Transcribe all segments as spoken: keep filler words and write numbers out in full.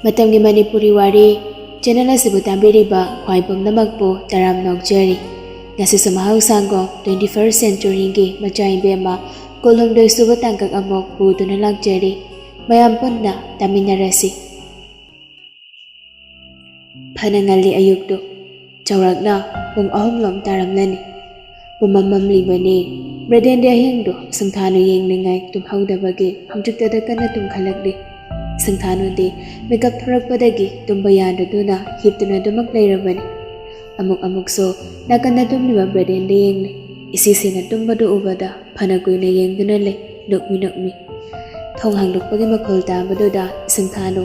ꯃꯇꯝꯒꯤ ꯃꯅꯤꯄꯨꯔꯤ ꯋꯥꯔꯤ ꯆꯦꯅꯦꯜ ꯑꯁꯤꯕꯨ ꯇꯥꯕꯤꯔꯤꯕ ꯈ꯭ꯋꯥꯏ ꯄꯨꯝꯅꯃꯛꯄꯨ ꯇꯔꯥꯝꯅ ꯑꯣꯛꯆꯔꯤ꯫ ꯉꯁꯤꯁꯨ ꯃꯍꯧꯁꯥꯒꯨꯝ twenty first century ꯒꯤ ꯃꯆꯥ ꯏꯕꯦꯝꯃ ꯀꯨꯟꯍꯨꯝꯗꯣꯏ ꯁꯨꯕ ꯇꯥꯡꯀꯛ ꯑꯃꯨꯛ ꯄꯨꯗꯨꯅ ꯂꯥꯛꯆꯔꯤ꯫ ꯃꯌꯥꯝ ꯄꯨꯟꯅ ꯇꯥꯃꯤꯟꯅꯔꯁꯤ꯫ ꯐꯅ ꯉꯜꯂꯤ ꯑꯌꯨꯛꯇꯨ꯫ ꯆꯥꯎꯔꯥꯛꯅ ꯄꯨꯡ ꯑꯍꯨꯝꯂꯣꯝ ꯇꯥꯔꯝꯂꯅꯤ꯫ ꯄꯨꯝꯃꯝ ꯃꯝꯂꯤꯕꯅꯤ꯫ ꯕ꯭ꯔꯦꯗꯦꯟꯗꯤ ꯑꯍꯤꯡꯗꯨ ꯁꯤꯡꯊꯥꯅꯨ ꯌꯦꯡꯂꯤꯉꯩ ꯇꯨꯝꯍꯧꯗꯕꯒꯤ ꯍꯧꯖꯤꯛꯇꯗ ꯀꯟꯅ ꯇꯨꯝꯈꯠꯂꯛꯂꯤ꯫ ꯁꯤꯡꯊꯥꯅꯨꯗꯤ ꯃꯤꯀꯞ ꯊꯣꯔꯛꯄꯗꯒꯤ ꯇꯨꯝꯕ ꯌꯥꯗꯗꯨꯅ ꯍꯤꯞꯇꯨꯅ ꯑꯗꯨꯃꯛ ꯂꯩꯔꯕꯅꯤ꯫ ꯑꯃꯨꯛ ꯑꯃꯨꯛꯁꯨ ꯅꯥꯀꯟꯗ ꯇꯨꯝꯂꯤꯕ ꯕ꯭ꯔꯦꯗꯦꯟꯗ ꯌꯦꯡꯂꯤ꯫ ꯏꯁꯤꯁꯤꯅ ꯇꯨꯝꯕꯗꯨ ꯎꯕꯗ ꯐꯅ ꯀꯨꯏꯅ ꯌꯦꯡꯗꯨꯅ ꯂꯩ, ꯅꯣꯛꯃꯤ ꯅꯣꯛꯃꯤ꯫ ꯊꯣꯡ ꯍꯥꯡꯗꯣꯛꯄꯒꯤ ꯃꯈꯣꯜ ꯇꯥꯕꯗꯨꯗ ꯁꯤꯡꯊꯥꯅꯨ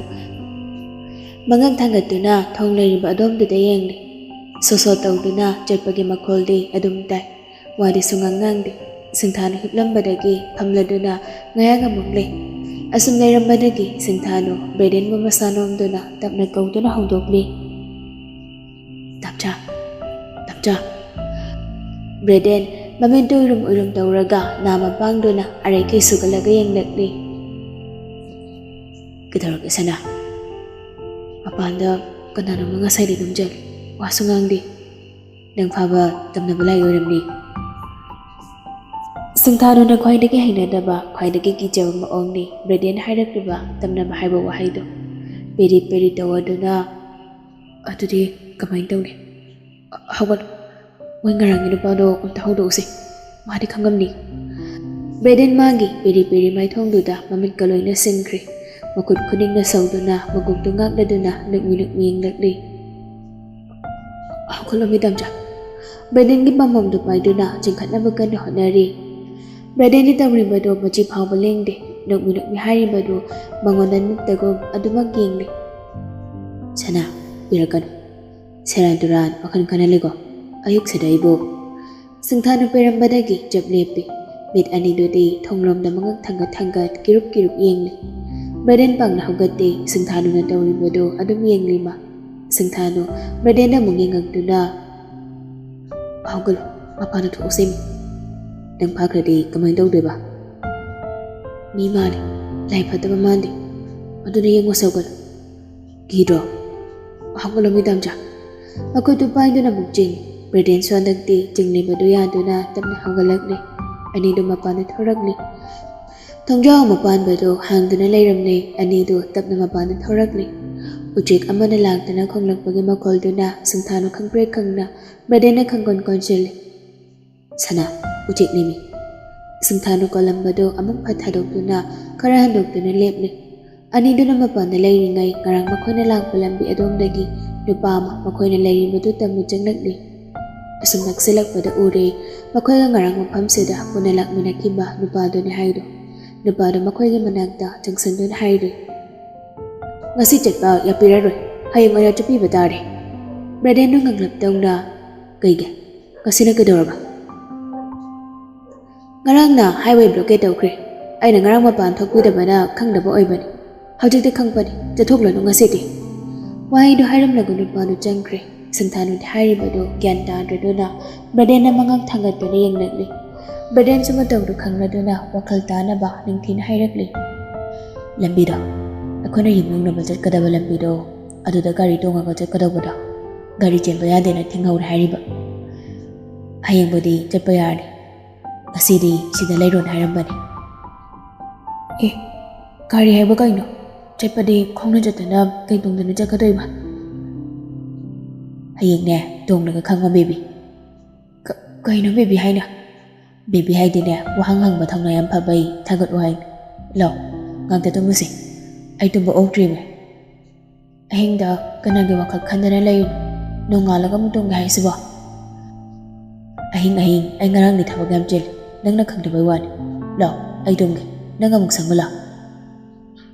ꯃꯉꯛ ꯊꯥꯡꯒꯠꯇꯨꯅ ꯊꯣꯡ ꯂꯩꯔꯤꯕ ꯑꯗꯣꯝꯗꯨꯗ ꯌꯦꯡꯂꯤ꯫ ꯁꯣꯁꯣ ꯇꯧꯗꯨꯅ ꯆꯠꯄꯒꯤ ꯃꯈꯣꯜꯗꯤ ꯑꯗꯨꯝ ꯇꯥꯏ꯫ ꯋꯥꯗꯤ ꯁꯨꯉꯥꯡ ꯉꯥꯡꯗꯦ꯫ ꯁꯤꯡꯊꯥꯅꯨ ꯍꯤꯞꯂꯝꯕꯗꯒꯤ ꯐꯝꯂꯗꯨꯅ ꯉꯥꯏꯍꯥꯛ ꯑꯃꯨꯛ ꯂꯩ꯫ ꯑꯁꯨꯝ ꯂꯩꯔꯝꯕꯗꯒꯤ ꯁꯤꯡꯊꯥꯅꯨ ꯕ꯭ꯔꯦꯗꯦꯟꯕꯨ ꯃꯁꯥ ꯅꯣꯝꯗꯨꯅ ꯇꯞꯅ ꯀꯧꯗꯨꯅ ꯍꯧꯗꯣꯛꯂꯤ꯫ "ꯇꯥꯝꯆꯥ, ꯇꯥꯝꯆꯥ!" ꯕ꯭ꯔꯦꯗꯦꯟ ꯃꯃꯤꯠꯇꯨ ꯎꯏꯔꯨꯝ ꯎꯏꯔꯨꯝ ꯇꯧꯔꯒ ꯅꯥ ꯃꯄꯥꯡꯗꯨꯅ ꯑꯔꯩꯈꯩ ꯁꯨꯒꯠꯂꯒ ꯌꯦꯡꯂꯛꯂꯤ꯫ "ꯀꯩꯗꯧꯔꯒꯦ ꯁꯅꯥ?" "ꯃꯄꯥꯟꯗ ꯀꯅꯥꯅꯣꯝꯅ ꯉꯁꯥꯏꯗꯩ ꯑꯗꯨꯝ ꯆꯠꯂꯤ, ꯋꯥꯁꯨ ꯉꯥꯡꯗꯦ꯫ ꯅꯪ ꯐꯥꯕ ꯇꯝꯅꯕ ꯂꯥꯛꯏ ꯑꯣꯏꯔꯝꯅꯤ꯫" ꯁꯤꯡꯊꯥꯅꯨꯅ ꯈ꯭ꯋꯥꯏꯗꯒꯤ ꯍꯩꯅꯗꯕ, ꯈ꯭ꯋꯥꯏꯗꯒꯤ ꯀꯤꯖꯕ ꯃꯑꯣꯡꯅꯤ ꯕ꯭ꯔꯦꯗꯦꯟ ꯍꯥꯏꯔꯛꯂꯤꯕ ꯇꯝꯅꯕ ꯍꯥꯏꯕ ꯋꯥꯍꯩꯗꯣ꯫ ꯄꯦꯔꯤ ꯄꯦꯔꯤ ꯇꯧꯗꯨꯅ, "ꯑꯗꯨꯗꯤ ꯀꯃꯥꯏꯅ ꯇꯧꯅꯤ? ꯍꯧꯒꯠꯂꯣ, ꯃꯣꯏ ꯉꯔꯥꯡꯒꯤ ꯅꯨꯄꯥꯗꯣ ꯑꯝꯇ ꯍꯧꯗꯣꯛꯎꯁꯦ, ꯃꯥꯗꯤ ꯈꯪꯉꯝꯅꯤ꯫" ꯕ꯭ꯔꯦꯗꯦꯟ ꯃꯥꯒꯤ ꯄꯦꯔꯤ ꯄꯦꯔꯤ ꯃꯥꯏꯊꯣꯡꯗꯨꯗ ꯃꯃꯤꯠꯀ ꯂꯣꯏꯅ ꯁꯤꯡꯈ꯭ꯔꯦ꯫ ꯃꯈꯨꯠ ꯈꯨꯅꯤꯡꯅ ꯁꯧꯗꯨꯅ ꯃꯀꯣꯛꯇꯨ ꯉꯥꯛꯂꯗꯨꯅ ꯅꯣꯛꯃꯤ ꯅꯣꯛꯃꯤ ꯌꯦꯡꯂꯛꯂꯤ꯫ "ꯍꯧꯒꯠꯂꯣ ꯃꯦꯗꯥꯝꯆꯥ, ꯕ꯭ꯔꯦꯗꯦꯟꯒꯤ ꯄꯥꯝꯕꯣꯝꯗꯨ ꯄꯥꯏꯗꯨꯅ ꯆꯤꯡꯈꯠꯅꯕ ꯀꯟꯅ ꯍꯣꯠꯅꯔꯤ꯫" ꯕ꯭ꯔꯦꯗꯦꯟꯗꯤ ꯇꯧꯔꯤꯕꯗꯨ ꯃꯆꯤ ꯐꯥꯎꯕ ꯂꯦꯡꯗꯦ꯫ ꯅꯣꯛꯃꯤ ꯅꯣꯛꯃꯤ ꯍꯥꯏꯔꯤꯕꯗꯨ ꯃꯉꯣꯟꯗ ꯅꯠꯇꯒꯨꯝ ꯑꯗꯨꯃꯛ ꯌꯦꯡꯂꯤ꯫ "ꯁꯅꯥ, ꯄꯤꯔꯛꯀꯅꯨ꯫ ꯁꯦꯔꯥꯟ ꯇꯨꯔꯥꯟ ꯋꯥꯈꯜ ꯈꯟꯍꯜꯂꯤꯀꯣ ꯑꯌꯨꯛꯁꯤꯗ ꯑꯩꯕꯨ꯫" ꯁꯤꯡꯊꯥꯅꯨ ꯄꯤꯔꯝꯕꯗꯒꯤ ꯆꯞ ꯂꯦꯞꯄꯤ꯫ ꯃꯤꯠ ꯑꯅꯤꯗꯨꯗꯤ ꯊꯣꯡꯂꯣꯝꯗ ꯃꯉꯛ ꯊꯥꯡꯒꯠ ꯊꯥꯡꯒꯠ ꯀꯤꯔꯨꯞ ꯀꯤꯔꯨꯞ ꯌꯦꯡꯂꯤ꯫ ꯕ꯭ꯔꯦꯗꯦꯟ ꯄꯥꯡꯅ ꯍꯧꯒꯠꯇꯦ꯫ ꯁꯤꯡꯊꯥꯅꯨꯅ ꯇꯧꯔꯤꯕꯗꯨ ꯑꯗꯨꯝ ꯌꯦꯡꯂꯤ ꯃꯥ꯫ ꯁꯤꯡꯊꯥꯅꯨ ꯕ꯭ꯔꯦꯗꯦꯟꯗ ꯑꯃꯨꯛ ꯌꯦꯡꯉꯛꯇꯨꯅ, "ꯍꯧꯒꯠꯂꯣ, ꯃꯄꯥꯟꯗ ꯊꯣꯛꯎꯁꯦ ꯃꯤ꯫ ꯅꯪ ꯐꯥꯈ꯭ꯔꯗꯤ ꯀꯃꯥꯏꯅ ꯇꯧꯗꯣꯏꯕ?" "ꯃꯤ ꯃꯥꯜꯂꯤ, ꯂꯥꯏ ꯐꯠꯇꯕ ꯃꯥꯟꯗꯦ꯫ ꯑꯗꯨꯅ ꯌꯦꯡꯉꯨꯁꯦ, ꯍꯧꯒꯠꯂꯣ꯫" ꯀꯤꯗ꯭ꯔꯣ? ꯍꯧꯒꯠꯂꯣ, ꯃꯤꯗꯥꯝꯆꯥ꯫ ꯃꯈꯨꯠꯇꯨ ꯄꯥꯏꯗꯨꯅ ꯑꯃꯨꯛ ꯆꯤꯡꯏ꯫ ꯕ꯭ꯔꯦꯗꯦꯟꯁꯨ ꯍꯟꯗꯛꯇꯤ ꯆꯤꯡꯂꯤꯕꯗꯨ ꯌꯥꯗꯨꯅ ꯇꯞꯅ ꯍꯧꯒꯠꯂꯛꯂꯤ꯫ ꯑꯅꯤꯗꯨ ꯃꯄꯥꯟꯗ ꯊꯣꯔꯛꯂꯤ꯫ ꯊꯣꯡꯖꯥꯎ ꯃꯄꯥꯟꯕꯗꯨ ꯍꯥꯡꯗꯨꯅ ꯂꯩꯔꯝꯂꯦ꯫ ꯑꯅꯤꯗꯨ ꯇꯞꯅ ꯃꯄꯥꯟꯗ ꯊꯣꯔꯛꯂꯤ꯫ ꯎꯆꯦꯛ ꯑꯃꯅ ꯂꯥꯛꯇꯨꯅ ꯈꯣꯡꯂꯛꯄꯒꯤ ꯃꯈꯣꯜꯗꯨꯅ ꯁꯤꯡꯊꯥꯅꯨ ꯈꯪꯄ꯭ꯔꯦꯛ ꯈꯪꯅ ꯕ꯭ꯔꯦꯗꯦꯟꯅ ꯈꯪꯀꯣꯟ ꯀꯣꯟꯁꯤꯜꯂꯤ꯫ "ꯁꯅꯥ, ꯎꯆꯦꯛꯅꯤꯃꯤ!" ꯁꯤꯡꯊꯥꯅꯨ ꯀꯣꯜꯂꯝꯕꯗꯨ ꯑꯃꯨꯛ ꯐꯠ ꯊꯥꯗꯣꯛꯇꯨꯅ ꯈꯔ ꯍꯟꯗꯣꯛꯇꯨꯅ ꯂꯦꯞꯂꯤ꯫ ꯑꯅꯤꯗꯨꯅ ꯃꯄꯥꯟꯗ ꯂꯩꯔꯤꯉꯩ ꯉꯔꯥꯡ ꯃꯈꯣꯏꯅ ꯂꯥꯛꯄ ꯂꯝꯕꯤ ꯑꯗꯣꯝꯗꯒꯤ ꯅꯨꯄꯥ ꯑꯃ ꯃꯈꯣꯏꯅ ꯂꯩꯔꯤꯕꯗꯨ ꯇꯝꯅ ꯆꯪꯂꯛꯂꯤ꯫ ꯑꯁꯨꯝ ꯅꯛꯁꯤꯜꯂꯛꯄꯗ ꯎꯔꯦ ꯃꯈꯣꯏꯒ ꯉꯔꯥꯡ ꯃꯐꯝꯁꯤꯗ ꯄꯨꯟꯅ ꯂꯥꯛꯃꯤꯟꯅꯈꯤꯕ ꯅꯨꯄꯥꯗꯨꯅꯤ ꯍꯥꯏꯗꯣ꯫ ꯅꯨꯄꯥꯗꯨ ꯃꯈꯣꯏꯒꯤ ꯃꯅꯥꯛꯇ ꯆꯪꯁꯤꯟꯗꯨꯅ ꯍꯥꯏꯔꯦ, "ꯉꯁꯤ ꯆꯠꯄ ꯌꯥꯄꯤꯔꯔꯣꯏ, ꯍꯌꯦꯡ ꯑꯣꯏꯅ ꯆꯠꯄꯤꯕ ꯇꯥꯔꯦ꯫" ꯕ꯭ꯔꯦꯗꯦꯟꯗꯨ ꯉꯛꯂꯞ ꯇꯧꯅ, "ꯀꯩꯒꯤ? ꯉꯁꯤꯅ ꯀꯩꯗꯧꯔꯕ?" "ꯉꯔꯥꯡꯅ ꯍꯥꯏꯋꯦ ꯕ꯭ꯂꯣꯀꯦꯠ ꯇꯧꯈ꯭ꯔꯦ꯫ ꯑꯩꯅ ꯉꯔꯥꯡ ꯃꯄꯥꯟ ꯊꯣꯛꯄꯤꯗꯕꯅ ꯈꯪꯗꯕ ꯑꯣꯏꯕꯅꯤ꯫ ꯍꯧꯖꯤꯛꯇꯤ ꯈꯪꯄꯅꯤ, ꯆꯠꯊꯣꯛꯂꯅꯨ ꯉꯁꯤꯗꯤ꯫" ꯋꯥꯍꯩꯗꯨ ꯍꯥꯏꯔꯝꯂꯒ ꯅꯨꯄꯥꯗꯨ ꯆꯪꯈ꯭ꯔꯦ꯫ ꯁꯤꯡꯊꯥꯅꯨꯗꯤ ꯍꯥꯏꯔꯤꯕꯗꯨ ꯒ꯭ꯌꯥꯟ ꯇꯥꯗ꯭ꯔꯗꯨꯅ ꯕ꯭ꯔꯦꯗꯦꯟꯅ ꯃꯉꯛ ꯊꯥꯡꯒꯠꯇꯨꯅ ꯌꯦꯡꯂꯛꯂꯤ꯫ ꯕ꯭ꯔꯦꯗꯦꯟꯁꯨ ꯃꯇꯧꯗꯨ ꯈꯪꯂꯗꯨꯅ ꯋꯥꯈꯜ ꯇꯥꯅꯕ ꯅꯤꯡꯊꯤꯅ ꯍꯥꯏꯔꯛꯂꯤ꯫ "ꯂꯝꯕꯤꯗꯣ, ꯑꯩꯈꯣꯏꯅ ꯌꯨꯝ ꯌꯧꯅꯕ ꯆꯠꯀꯗꯕ ꯂꯝꯕꯤꯗꯣ, ꯑꯗꯨꯗ ꯒꯥꯔꯤ ꯇꯣꯡꯉꯒ ꯆꯠꯀꯗꯧꯕꯗꯣ, ꯒꯥꯔꯤ ꯆꯦꯟꯕ ꯌꯥꯗꯦꯅ ꯊꯤꯡꯍꯧꯔꯦ ꯍꯥꯏꯔꯤꯕ꯫ ꯍꯌꯦꯡꯕꯨꯗꯤ ꯆꯠꯄ ꯌꯥꯔꯅꯤ꯫ ꯉꯁꯤꯗꯤ ꯁꯤꯗ ꯂꯩꯔꯣꯅ ꯍꯥꯏꯔꯝꯕꯅꯤ꯫" "ꯑꯦ, ꯒꯥꯔꯤ ꯍꯥꯏꯕ ꯀꯩꯅꯣ? ꯆꯠꯄꯗꯤ ꯈꯣꯡꯅ ꯆꯠꯇꯅ ꯀꯩ ꯇꯣꯡꯗꯅ ꯆꯠꯀꯗꯣꯏꯕ?" "ꯍꯌꯦꯡꯅꯦ ꯇꯣꯡꯂꯒ ꯈꯪꯉꯣ, ꯕꯦꯕꯤ꯫" "ꯀ-, ꯀꯩꯅꯣ ꯕꯦꯕꯤ ꯍꯥꯏꯅ?" "ꯕꯦꯕꯤ ꯍꯥꯏꯗꯤꯅꯦ, ꯋꯥꯍꯪ ꯍꯪꯕ ꯊꯧꯅꯥ ꯌꯥꯝ ꯐꯕꯩ ꯊꯥꯒꯠ ꯋꯥꯍꯩ꯫ ꯂꯥꯎ, ꯉꯥꯛꯇ ꯇꯨꯝꯃꯨꯁꯦ꯫ ꯑꯩ ꯇꯨꯝꯕ ꯑꯣꯛꯇ꯭ꯔꯤꯃꯦ꯫" "ꯑꯍꯤꯡꯗ ꯀꯅꯥꯒꯤ ꯋꯥꯈꯜ ꯈꯟꯗꯅ ꯂꯩꯔꯤꯅꯣ? ꯅꯣꯡꯉꯥꯜꯂꯒ ꯑꯃꯨꯛ ꯇꯨꯝꯒꯦ ꯍꯥꯏꯁꯤꯕꯣ?" "ꯑꯍꯤꯡ ꯑꯍꯤꯡ ꯑꯩ ꯉꯔꯥꯡꯗꯤ ꯊꯕꯛ ꯌꯥꯝ ꯆꯤꯜꯂꯤ, ꯅꯪꯅ ꯈꯪꯗꯕꯩ ꯋꯥꯅꯤ꯫ ꯂꯥꯎ, ꯑꯩ ꯇꯨꯝꯒꯦ, ꯅꯪ ꯑꯃꯨꯛ ꯁꯪꯉꯨ ꯂꯥꯎ꯫"